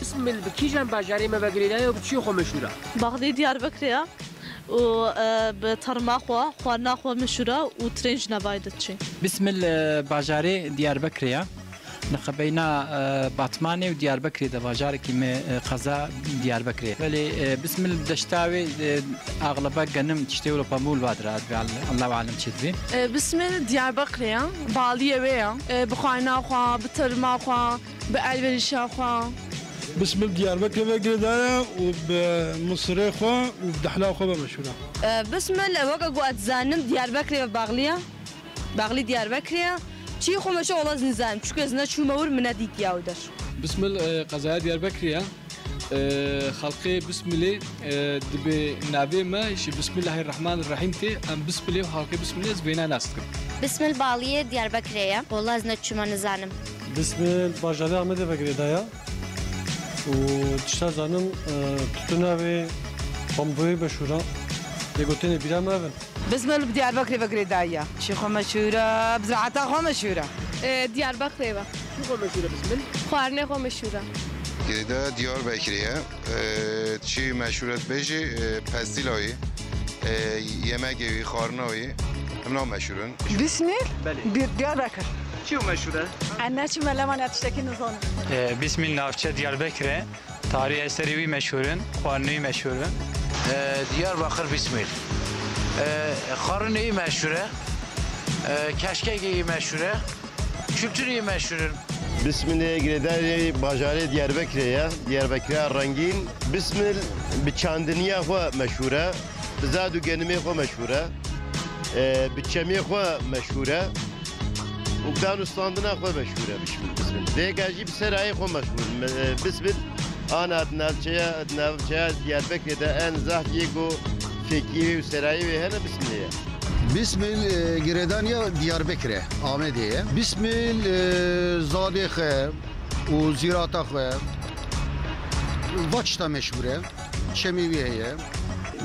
Bismil bi kîjan bajarê me ve girêdaye û bi çiyê xwe meşhûr e? Baxdê Diyarbekirê ye. û, e, bi terma xwe, xwarina xwe meşhûr e û trên ji navayê de diçin. Bismil, e, bajarê Diyarbekirê ye. Li xebeyna, e, Batmanê û Diyarbekirê de bajarekî me, e, qeza Diyarbekirê. Belê, e, Bismil deşta wê, e, axleba genim tiştê wilo pamû li va dira, Allahu alem çê dibê. E, Bismil Diyarbekirê ye, baliyê wê ye. E, bi xwarina xwe, bi terma xwe, bi elverişa xwe. Bismil Diyarbekirê ve girêdayî ye û bi misirê xwe û bi dehla xwe ve meşhûr e. E, Bismil, e, weke ku ez dizanim Diyarbekirê ve baxlî ye. Baxlî Diyarbekirê ye. Çî xwe meşe wala ez nizanim. Çunku ez neçûme wir, min nedîtiya wî der. Bismil, e, qezaya Diyarbekirê ye. E, xelkê Bismilê, e, dibê navê me ji Bismillahirrahmanirrahîm tê. Em Bismilê û xelkê Bismilê ez vêna nas dikim. Bismil baliyê Diyarbekirê ye. Wala ez neçûme nizanim. Bismil bajarê Amedê ve girêdayî ye. Û tişta zanim, e, tutuna wê pambûyê meşhûr e. Lê gotinê bîra me evin. Bismil bi Diyarbekirê ve girêdayî ye. Çî xwe meşhûr e, bi ziraeta xwe meşhûr e. E, Diyarbekirê ve. Çi xwe meşhûr e Bismil? Xwarinê xwe meşhûr e. Girêdayî Diyarbekirê ye. E, çi meşhûr e dibêjî, e, pestîla wî, e, yemegê wî, xwarina wî, hemna meşhûr in. Bismil? Belê. Bir Diyarbakır. Çi meşhûr e? Anne çi melema ne tiştekî nizanim. E, Bismil navçe Diyarbekirê. Tarî eserê wî meşhûr in, xwarinê wî meşhûr in. E, Diyarbakır Bismil. E, xwarinê wî meşhûr e. E, keşkekê wî meşhûr e. Kulturê wî meşhûr in. Bismilê girêdayî bajarê Diyarbekirê ye. Diyarbekira rengîn. Bismil bi çandiniya xwe meşhûr e. Bi zad û genimê xwe meşhûr e. E, bi çemê xwe meşhûr e. Û bi danûstandina xwe meşhûr e Bismil. Bismil. Vêga jî bi serayê xwe meşhûr e. Me-, e, Bismil ana di navçeya, di navçeya Diyarbekirê de en zehf yê ku fêkiyê wê û serayê wê hene Bismilê ye. Bismil, e, girêdaniya Diyarbekirê, Amedê ye. Bismil, e, zadê xwe û zîrata xwe va tişta meşhûr e. Çemê wî heye.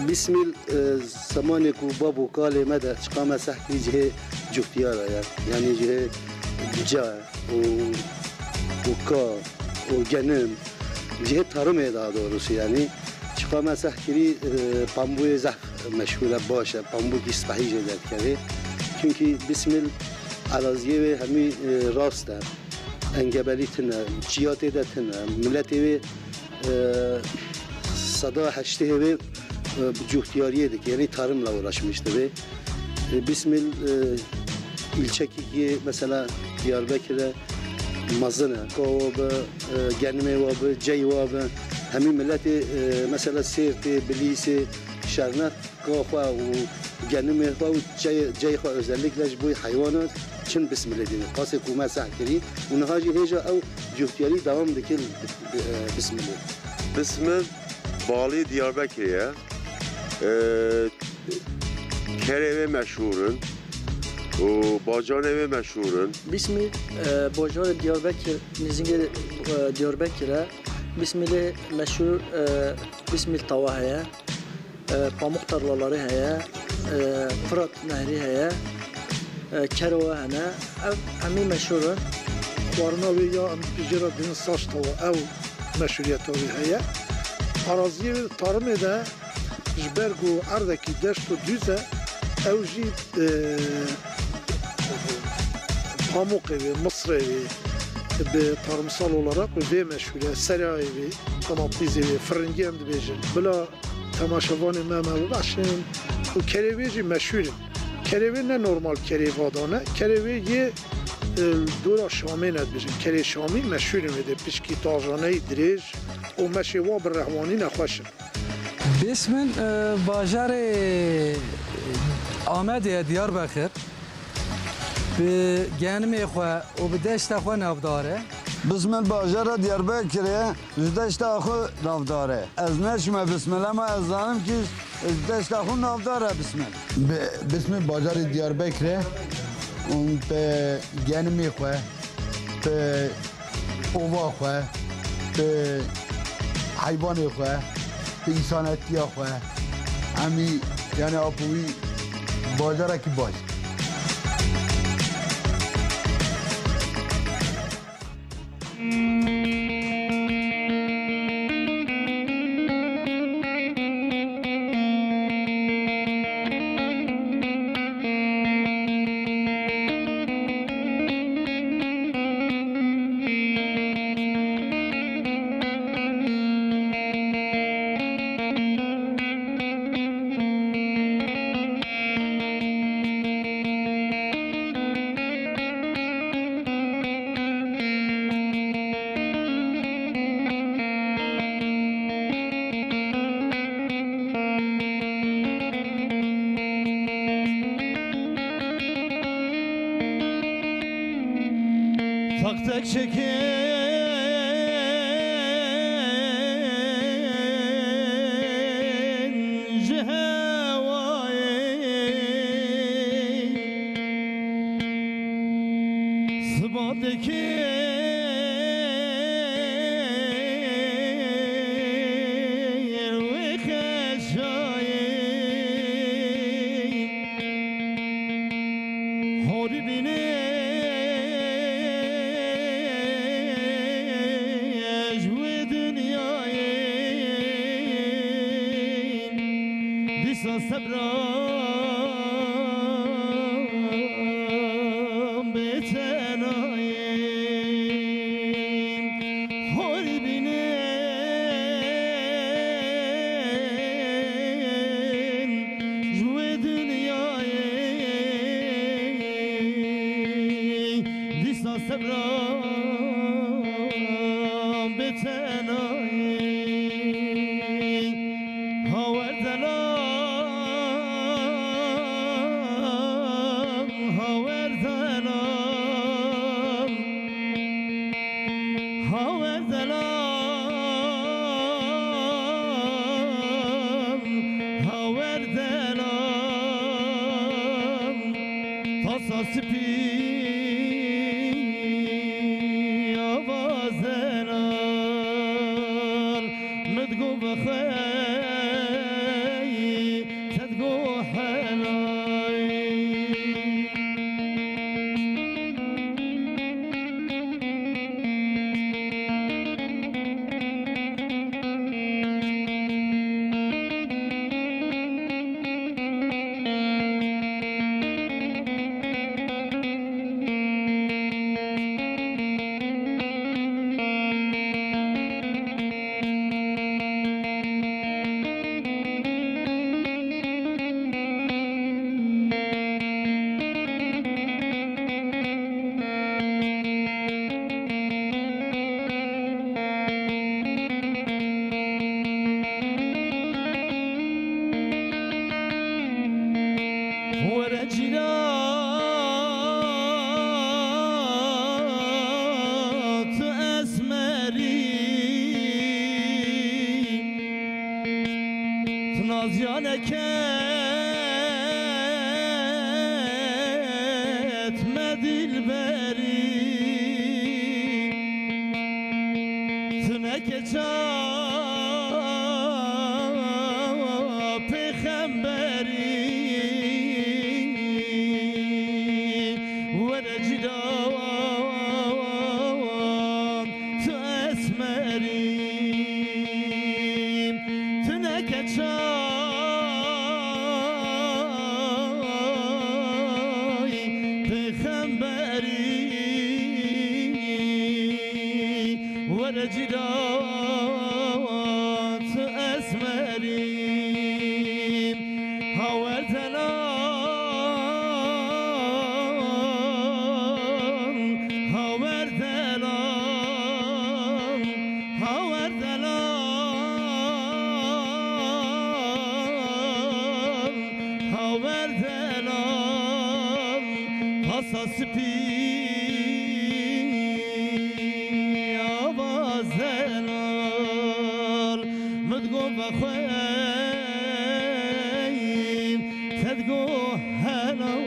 Bismil, e, zemanê ku bab û kalê me de çiqa me seh kirî cihê cuhtiyara ye. Yanî cihê ca û, û ka û genim. Cihê tarımê daha doğrusu yanî. Çiqa me seh kirî, e, pambûyê zehf meşhûr e, baş e. Pambûkî spehî jê derdikeve. Çunkî Bismil eraziyê wê hemî, e, rast e. Engebelî tune, çiya tê de tune, miletê wê, e, seda heştê wê, e, bi cuhtiyariyê dike, yanî tarımla uğraşmış dibe. E, Bismil, e, ilçekî yê mesela Diyarbekirê mezin e. Ka wa bi, e, genimê wa bi, cey wa bi, hemî miletê, e, mesela Sêrtê, Bilîsê, Şernet, ka xwe û genimê xwe û cey-, cey xwe özellikle ji bo heywana çin Bismilê dînin. Qasê ku me seh kirî û niha jî hêja ew cuhtiyarî dewam dike li, e, Bismilê. Bismil balî Diyarbekirê ye. E, kerê wê meşhûr in û bacanê wê meşhûr in. Bismil, e, bajarê Diyarbekir, nêzîkê, e, Diyarbekir e. Bismilê meşhûr, e, Bismil tawa heye. E, pamuk tarlaları heye, e, Fırat Nehri heye, e, Kerowe hene. Ev hemî meşhur e. Xwarina wê ya em dibêjin re dibêjin saç tawa, ew meşhuriyeta wê heye. Araziyê wê tarımê de ji ber ku erdekî deşt û dûz e, ew jî, e, pamukê wê, misrê wê bi tarımsal olarak wê meşhur e. Serayê wê, domatîsê wê, firingî em dibêjin. Bila temaşevanê me, me bibexşin û kerê wê jî meşhûr in. Kerê wê ne normal kerê vadan e, kerê wê yê, e, dora Şamê ne dibêjin. Kerê Şamî meşhûr in wê de pişkî tajaneyî dirêj û meşê wa bi rehwanî ne xweş in. Bismil, e, bajarê Amedê ye, Diyarbekir. Bi genimê xwe û bi deşta xwe navdar e. Bismil bajara Diyarbekirê ji deşta xwe navdar e. Ez neçûme Bismil, ema ez zanim kî ji deşta xwe navdar e Bismil. Bi-, Bismil bajarê Diyarbekirê û bi genimê xwe, bi ova xwe, bi heyvanê xwe, bi însanetiya xwe, hemî, yani, apo wî bajarekî baş. Tek tek çekin ji hewayê. Sibat dikin wê xeşayê. Horî bînin ji wê dinyayê. Dîsa sebra bê tenayê. Horî bînin ji wê dinyayê. Dîsa sebra bê tenayê. Hawer delam, hawer delam, hawer delam, hawer delam. Tasa spî ava zelal. Min digo vexweyî, te digo helayî. Were cîran, tu esmerî, tu naziya neke me dilberî, tu neke ça pêxemberî, were cîran tu esmerî, tu neke çay pêxemberî, were cîran tu esmerî. Hawer delam, hawer delam, hawer delam, hawer delam. Tasa spî ava zelal. Min digo vexweyî, te digo helal.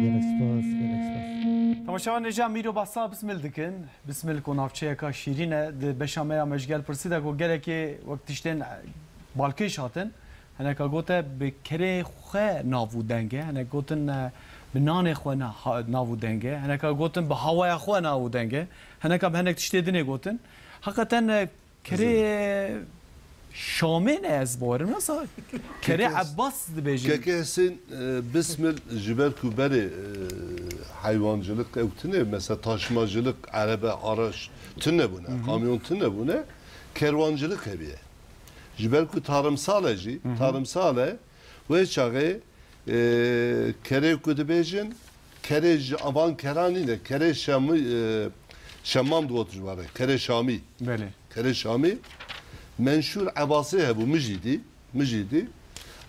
Gelek spas, gelek spas. Temaşevan, hêja Mîro behsa bismil dikin. Bismil ku navçeyeka şîrîn e, di beşa me ya me ji gel pirsî de ku gelekê wek tiştên balkêş hatin. Hineka gote bi kerê xwe nav û deng e. Hinek gotin, e, bi nanê xwe na-, ha-, nav û deng e. Hineka gotin bi hawaya xwe nav û deng e. Hineka bi hinek tiştê dinê gotin. Heqeten, e, kerê Şamê ne ez bawerim. Nasa kerê Keke Ebbas dibêjin. Keke Hesên, e, bismil ji ber ku berê, e, heywancilik ew tune, mesela taşımacılık, erebe, araç tune bûne, Hı hı. kamyon tune bûne, kerwancilik hebiye. Ji ber ku tarımsal e jî, Hı hı. tarımsal e, wê çaxê, e, kerê ku dibêjin, kerê ji avan keran nîne, kerê Şamî, e, Şemam digot ji were, kerê Şamî. Belê. Kerê Şamî, menşûr Ebasê hebû, min jî dî, min jî dî.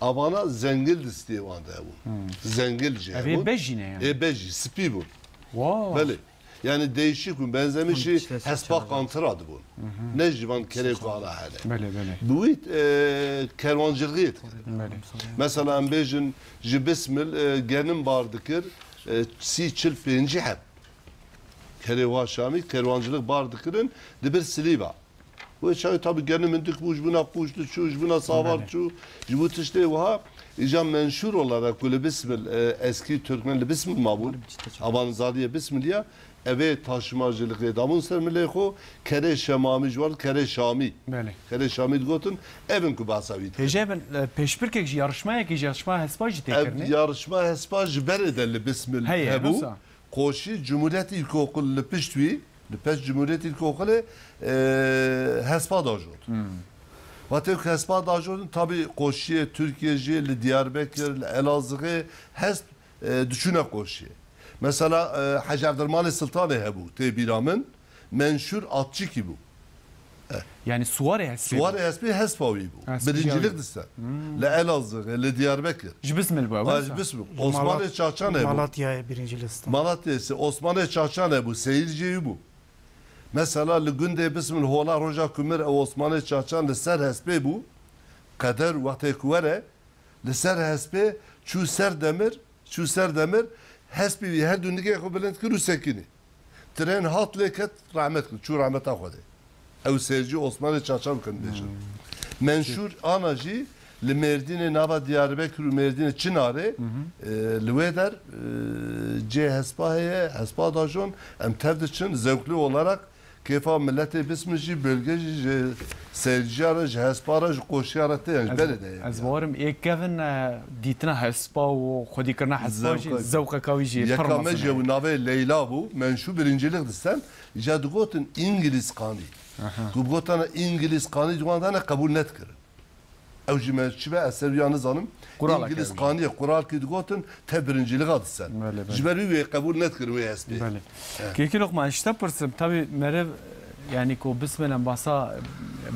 Avana zengil distiyê wan de hebûn. Zengil jî Ev ê hebûn. Bej jî ne yani? Ê bej jî, spî bûn. Wow. Belê. Yani değişik bûn. Benzemişî Tamam, işte hespa saçma. Qantira dibûn. Ne ji van kerê ku ala hene. Belê, belê. Bi wî, e, kerwancilixê dikir. Belê. Mesela em bêjin ji Bismil, e, genim bar dikir, e, sî çil pêncî heb. Kerê wa Şamî kerwancilik bar dikirin, dibir Silîva. Wê çaxê tabi genim hindik bû, ji bûna qûş diçû, ji bûna savar Belê. Çû, ji bo tiştê wiha. Îca menşûr olarak ku li Bismil, e, eskî Türkmen li Bismil mabûn, Avanzadiyê Bismiliya, evê taşimacılıkê dabûn ser milê xwe, kerê Şemamî ji wan, kerê Şamî. Belê. Kerê Şamî digotin, evin ku behsa wî dikin. Hêje bin, e, pêşbirkek ji yarışmayekî, ji yarışma hespa jî tê Ev kirinê? Yarışma hespa ji berê de li Bismil Heye, hebû. Nasıl? Qoşî Cumhuriyet İlkokul li pişt wî, li pêş Cumhuriyet İlkokulê, e, hespa dajot. Wextê ku hespa dajotin, tabi qoşiyê Tirkiye jî li Diyarbekir, li Elazığê hesp, e, diçûne qoşiyê. Mesela, e, Hec Evdirmanê Siltanê hebû, tê bîra min, menşûr atçikî bû. Yani suwarê hespê Suwarê bû. Hespê hespa wî bû. Hespê Birincilik jî diste. Li Elazığê, li Diyarbekir. Ji Bismil bû, Ay, wisa? Ji Bismil. Ji Osmanê Malat-, Çaçan hebû. Malatya'ya birinci liste. Malatya'yê Osmanê Çaçan hebû, seyir jê wî bû. Mesela li gundê Bismil hola roja ku mir ew Osmanê Çaçan li ser hespê bû. Qeder wextê ku were, li ser hespê çû ser demir, çû ser demir, hespê wî her du nigê xwe bilind kir û sekinî. Tren hat lê ket, rehmet kir, çû rehmeta Xwedê. Ew seyircî Osmanê Çaçan bikin dibêjin. Menşûr ana jî li Mêrdînê nava Diyarbekir û Mêrdînê Çinarê, e, li wê der, e, cê hespa heye, hespa dajon, em tev diçin, zewqlî olarak kêfa miletê Bismil jî, bölge jî, ji seyirciya re, ji hespa re, ji qoşiya re tê, yani ji Ez, berê de ye. Ez bawerim ê kevin, e, dîtina hespa û xwedîkirina hespa jî Zewqek. Zewqeka wî jî pir Yeka mezin me e. Ji ew navê Leyla bû, menşû birincilik disten, îca digotin İngiliz kanî. Aha. Ku gotana İngiliz kanî di wan de ne qebûl nedikirin. Ew jî me çi be, ez ser wî ya nizanim. Quralek Îngiliz ew jî. Qaniyê quralkî digotin, te birincîliga disen. Belê, belê. Ji ber wî wê qebûl nedikirin wê hespê. Belê. Evet. Kêkî Lokman, ji te pirsim, tabî meriv, yani ku bismilin basa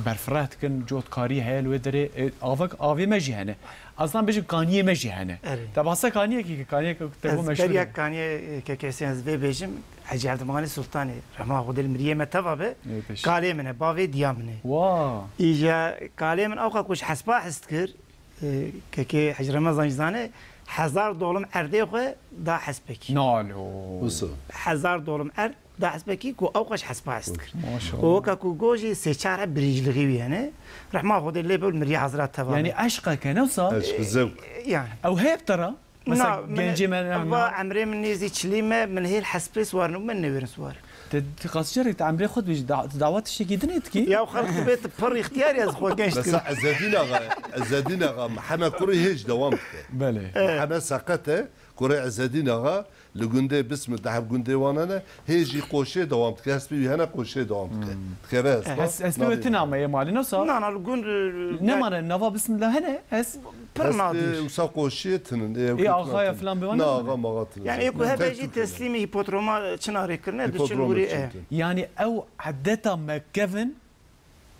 berfireh dikin, cotkarî heye li wê derê, e, avek, avê me jî hene. Aslında bêjim kaniyê me jî hene. Erê. Te basa kaniyekî ki, kaniyek te bû Ez meşhur beriya e. Kaniyê, e, kekesê ez vê bêjim, Hecî Evdimanê Sultanê, rehma Xwedê li miriyê me teva be, Ê, pêş. Kalê min e, bavê diya min e. Wa. Îja kalê min awqa ku ji hespa hez dikir, e, kekê Hecî Remezan jî zane, hezar dolum erdê xwe da hespekî. Nalo. Wisa. Hezar dolum erd da hespekî ku awqa ji hespa hez dikir. Maşallah. Û weka ku gojî sê çar heb birincilixî wî hene, rehma Xwedê lê be û li miriyê hazira teva be. Yani eşqeke, ne wisa? Eşq, zewq. Yani. Ew hep tera? Mesela Na, min, gencê me, va na. Emrê min nêzî çilî me, min hêl hespê siwarin û min nêwerin siwar. Te, tu qasî carek te emrê xwe dibêjî, da-, tu dawa tiştekî din ê dikî? Ya xelk dibê tu pir îxtiyar yî, ez xwe genç dikim. Mesela Ezedîn Axa, Ezedîn Axa, Mihemed Kurê hêj dewam dike. Belê. Mihemed seqet e, kurê Ezedîn Axa, li gundê Bismil, deheb gundê wan hene, hê jî qoşê dewam dike, hespê wî hene qoşê dewam dike. Hmm. Dikeve hespa. Hes-, hespê we Navê tu nameyê malê, ne wisa? Na, na, li gund, e, Nemane, nava Bismillah hene, hes? Pir Hespê nadir. Wisa qoşiyê tinin, ê, Ê, axaya filan bê wan Na, nemane? Axa maxa tinin. Yani, ê ku hebe Tek jî Türkiye'de. Teslîmî hîpodroma Çinarê kirine, diçin Hîpodroma urî, diçin, e. Tinin. Yani, ew hedeta me kevin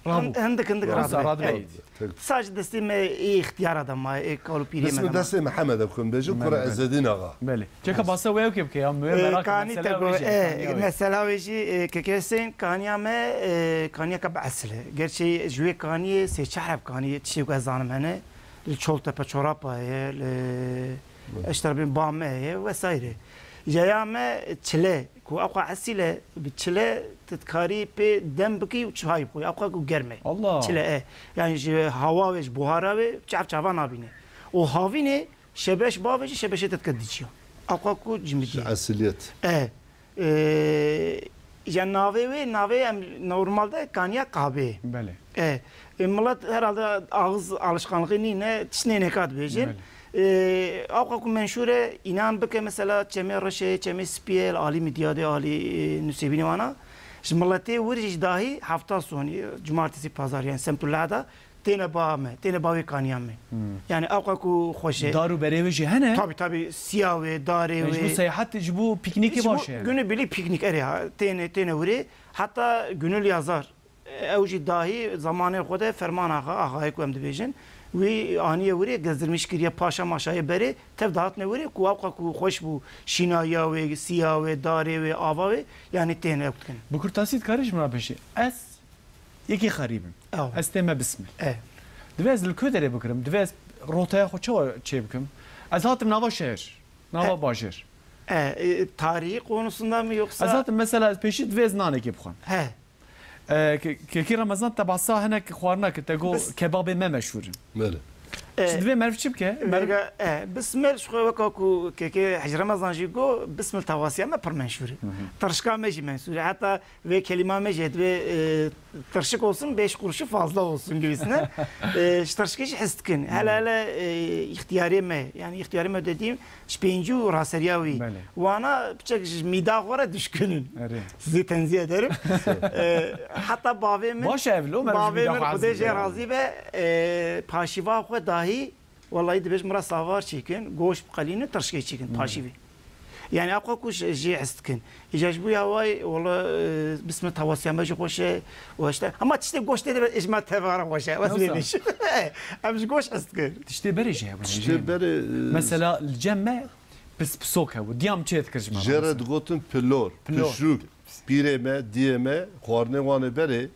Hin-, rabû. Hindik, hindik Wisa rabe. Radibê. Tek. Sac destê me ê îxtiyara de ma, ê kal û pîrê me Bismil de ma. Destê Mihemed e, ku em bêjin, Belê, kura belê. Ezedîn Axa. Belê. Çeka basa wê ew kê bike ya, me Ê, merak kanî mesela te wê go-, jî, e, kaniya wê. Mesela wê jî, e, keke Hüseyin, kaniya me, e, kaniyeke bi esil e. Gerçi ji wê kaniyê sê çar heb kaniyê tiştê ku ez zanim hene. Li Çoltepe Çorapa heye, li Hı. Eşterbên ba me heye vesaire. Jeya me çile, ku ewqa esîl e, bi çile tu dikarî pê dem bikî û çay bixwî, ewqa ku germ e. Allah. Çile e. Yani ji hawa wê, ji buhara wê çav çava nabîne. Û havînê şebeş bavê jî şebeşê te dike diçiya. Ewqa ku cimidî Ji ye. Esiliyet. E. E, ya navê wê, navê em normalde kaniya qabê. Belê. E, e, milet herhalde ağız alışkanlığı nîne, tiştê nêka dibêjin. Belê. E, awqa ku menşûr e, înan bike mesela Çemê Reşê, Çemê Spiyê, li alî Midyadê, alî, e, Nusêbînê wana. Ji miletê wir jî dahî hefta sonî, cumartesî, pazar, yani semtulada têne ba me, têne ba wê kaniya me. Hmm. Yani awqa ku xweş e. Dar û berê wê jî hene? Tabii, tabii, siya wê, darê Yani ji bo wê. Seyahat, ji bo piknîkê Ji bo baş e. Günübirlik piknik erê ha, têne, têne wirê. Hatta gönül yazar. Ew jî dahî zamanê xwe de ferman axa, axayê ku em dibêjin, wî aniye wirê, gezdirmîş kiriye paşa maşayê berê, tev dihatine wirê ku ewqa ku xweş bû, şînayiya wê, siya wê, darê wê, ava wê, yanî tên ew dikin. Bi kurtasî dikarî ji min re bêjî, ez yekî xerîb im. Ew. Ez tême bismil. E. Divê ez li ku derê bikirim? Divê ez rotaya xwe çawa çêbikim? Ez hatim nava şehir, nava E. bajêr. E, e, tarihi konusunda mı yoksa? Ez hatim mesela ez pêşî divê ez nanekê bixwim. He. E, ke-, Kekî Remezan te behsa hinek xwarina kir, te got Bis- kebabê me meşhûr in. Belê. E, Ji divê meriv çi bike? Meriv Vêga, e, bismil ji xwe weka ku Kekê Hecî Remezan jî got, bismil tawasiya me pir menşûr e. Hı hı. Tirşika me jî menşûr e. Heta vê kelîma me jî divê, e, tirşik olsun, beş kuruşu fazla olsun gibisine. E, ji tirşikê jî hez dikin. Hele hele, e, îxtiyarê me, yani îxtiyarê me dediğim, ji pêncî û raseriya wî. Belê. Wana piçek ji mîda xwe re düşkün in. Erê. Sizi tenzî ederim. E, heta bavê min, Baş e ev lo, me ji bavê mîda min xwe Xwedê jê ezî. razî be, e, paşîva xwe dahî, wellahî dibêj min re savar çêkin, goş biqelînin, tirşikê çêkin, Hmm. paşîvê. Yani ewqa ku ji, jê hez dikin. Îca ji bo ya way, wala, e, bismil tawasiya me jî xweş e, û işte, ama tiştê goş tê de, ê ji me tevara xweş e, wes Yoksa- lê bêj. Em ji goş hez dikin. Tiştê berê jî hebû, Tiştê jî. berê, e, Mesela li cem me pispisok hebû. Diyam çê dikir ji me. Jê re Mesela. digotin pilor, Pilor. pişrûk. Pîrê me, diyê me, xwarinê wan ê berê,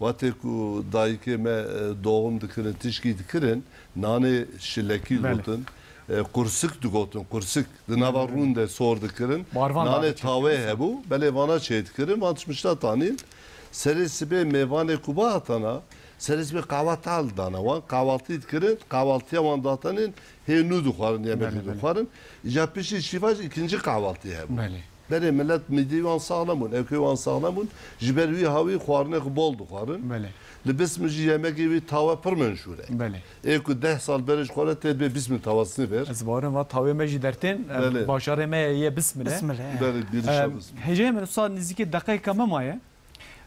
wextê ku dayikê me, e, doğum dikirin, tişkî dikirin, nanê şilekî Belê. digotin, e, qursik digotin, qursik. Di nava Belê. rûn de sor dikirin. Barvan Nanê davê çêkirin. tawê hebû, belê vana çê dikirin, van tişmişta tanîn. Serê sibê mêvanê ku bihatana, serê sibê qahwa tal dana wan, kahvaltî dikirin, kahvaltiya wan datanîn, hê nû dixwarin, yemekî Belê, belê. dixwarin. Îca piştî şîfa jî îkincî kahvaltî hebû. Belê. Berê millet mîdeyê wan saxlem bûn, ewkê wan saxlem bûn. Ji ber wî hawî xwarinê xwe bol dixwarin. Belê. Li bismil jî yemekê wî tawe pir menşûr e. Belê. Ê ku deh sal berê ji xwe re tê dibê bismil tawasî ver. Ez bawerim va tawê me jî dertên, em, Belê. bajarê me ye bismil e. Bismil e. Belê, girişa Em, bismil. Hêjayê min, usa nêzîkî deqeyeka me maye.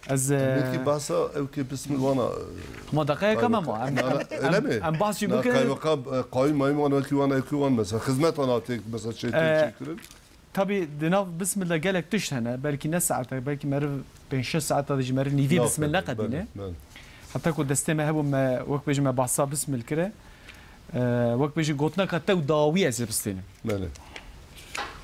Ez, e, Belkî bahsa ewkê bismil wana, e, Ma deqeyeka me ma. Em, Nana, em, öyle em, mi? em bahs jî Na bikin. kaymakam, e, qayim mayim wana wekî wana ewkê wan mesela. Xizmet ana tek mesela şey E, tek çekirin. Tabî di nav bismil de gelek tişt hene. Belkî ne saete, belkî meriv pênc şeş saeta de jî meriv nîvî Yok, bismil evet, neqedîne. ben, ben. Heta ku destê me hebû me, wek bêjim me bahsa bismil kire. E, wek bêjim gotineka tew dawî ez ê bistênim. Belê.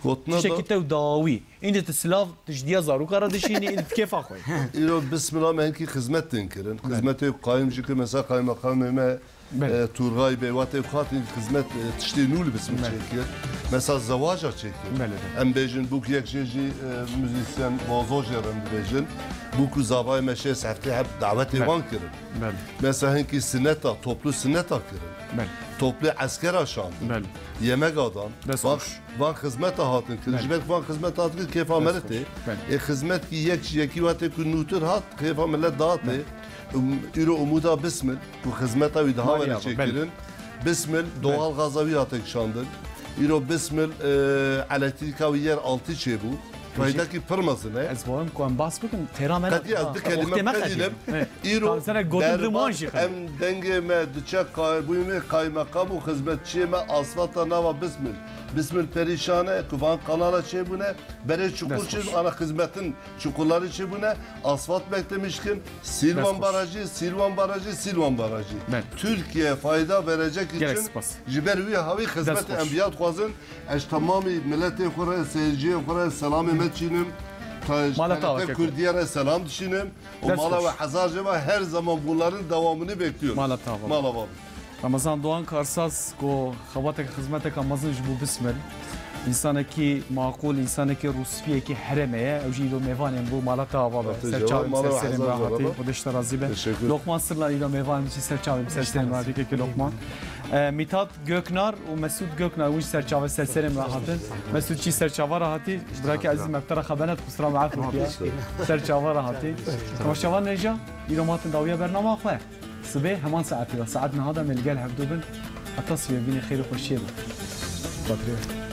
Gotina Tiştekî da- tew dawî. Îndî tu silav tu ji diya zaroka re dişînî, îndî tu kêfa xwe. Îro bismila me hinkî xizmet tên kirin. Belê. Xizmetê qayim jî kir, mesela qaymeqamê me Belê. E, Turgay Bey, wate ku hatin xizmet, e, tiştê nû li bismil Belê. çêkir. Mesela zewaja çêkir. Belê, belê. Em bêjin, bûk yek jê jî, e, muzîsyen vazo jê re em dibêjin. Bûk û zavayê me şêst heftê heb dawetê Belê. wan kirin. Belê. Mesela hinkî sineta, toplu sineta kirin. Belê. Toplu eskera şandin. Belê. Yemek adan. Dest Bak, hoş. Van xizmeta hatin kirin. Belê. Ji ber ku van xizmeta hatin kirin, kêfa me Dest re tê. hoş. Belê. Ê xizmet kî yek ji yekî wate ku nûtir hat, kêfa millet dihatê. Belê. Um, îro umuda bismil, ku xizmeta wî daha Maliye were bak, belê. çêkirin. Bismil, Belê. doğal gaza wî hate kişandin. Îro bismil, e, elektrîka wî yer altî çêbû. Peki. Faydakî pir mezin e. Ez bawerim ku em bahs bikin, têra me Qedî ez ha, di kelîme wextê me qedî qedî. lim. Evet. Îro Tam sene gotin di berbat wan jî qedî. em dengê me diçe kay-, bûyî me kaymeqam û xizmetçiyê me asfalta nava bismil. Bismil perîşan e, ku van kanala çêbûne, berê çukur Dest hoş. çêbû, ana xizmetin çukurları çêbûne, asfalt beklemiş kin, Silvan Dest hoş. Barajı, Silvan Barajı, Silvan Barajı. Ben. Türkiye fayda verecek Gerek için spas. ji ber wî hawî Dest xizmetê hoş. em biya dixwazin. Ez tamamî miletê xwe re, seyirciyê xwe re selamê me dişînim. Ta ji Mala T R T tawa keko. Kurdiye re selam dişînim. Û Dest mala hoş. we hezar jê ve her zaman bunların devamını bekliyoruz. Mala tawa. Mala var. Ramazan Doğan Karsaz ku xebateke xizmeteke mezin ji bo bismil. Însanekî maqûl, însanekî rûspiyekî herêmê ye. Ew jî îro mêvanên bo mala te ava be. Ser çavê min, ser serê min re hatî. Xwedê ji te razî be. Teşekkür. Lokman Sirlan îro mêvanên min jî ser çavê min, ser serê min re hatî. Kekê Lokman. E, Mîtat Göknar û Mesut Göknar wî jî ser çavê ser serê min re hatin. Mesut jî ser çava re hatî. Birakê ezîz me bi te re xeber nedim, qusura me efû bike. Ser çava re hatî. Temaşevan hêja, îro me hatin dawiya bernama xwe. Sibê heman saetê de, saet niha de me li gel hevdû bin. Heta sibê bînê xêr û xweşiyê be. Xatirê.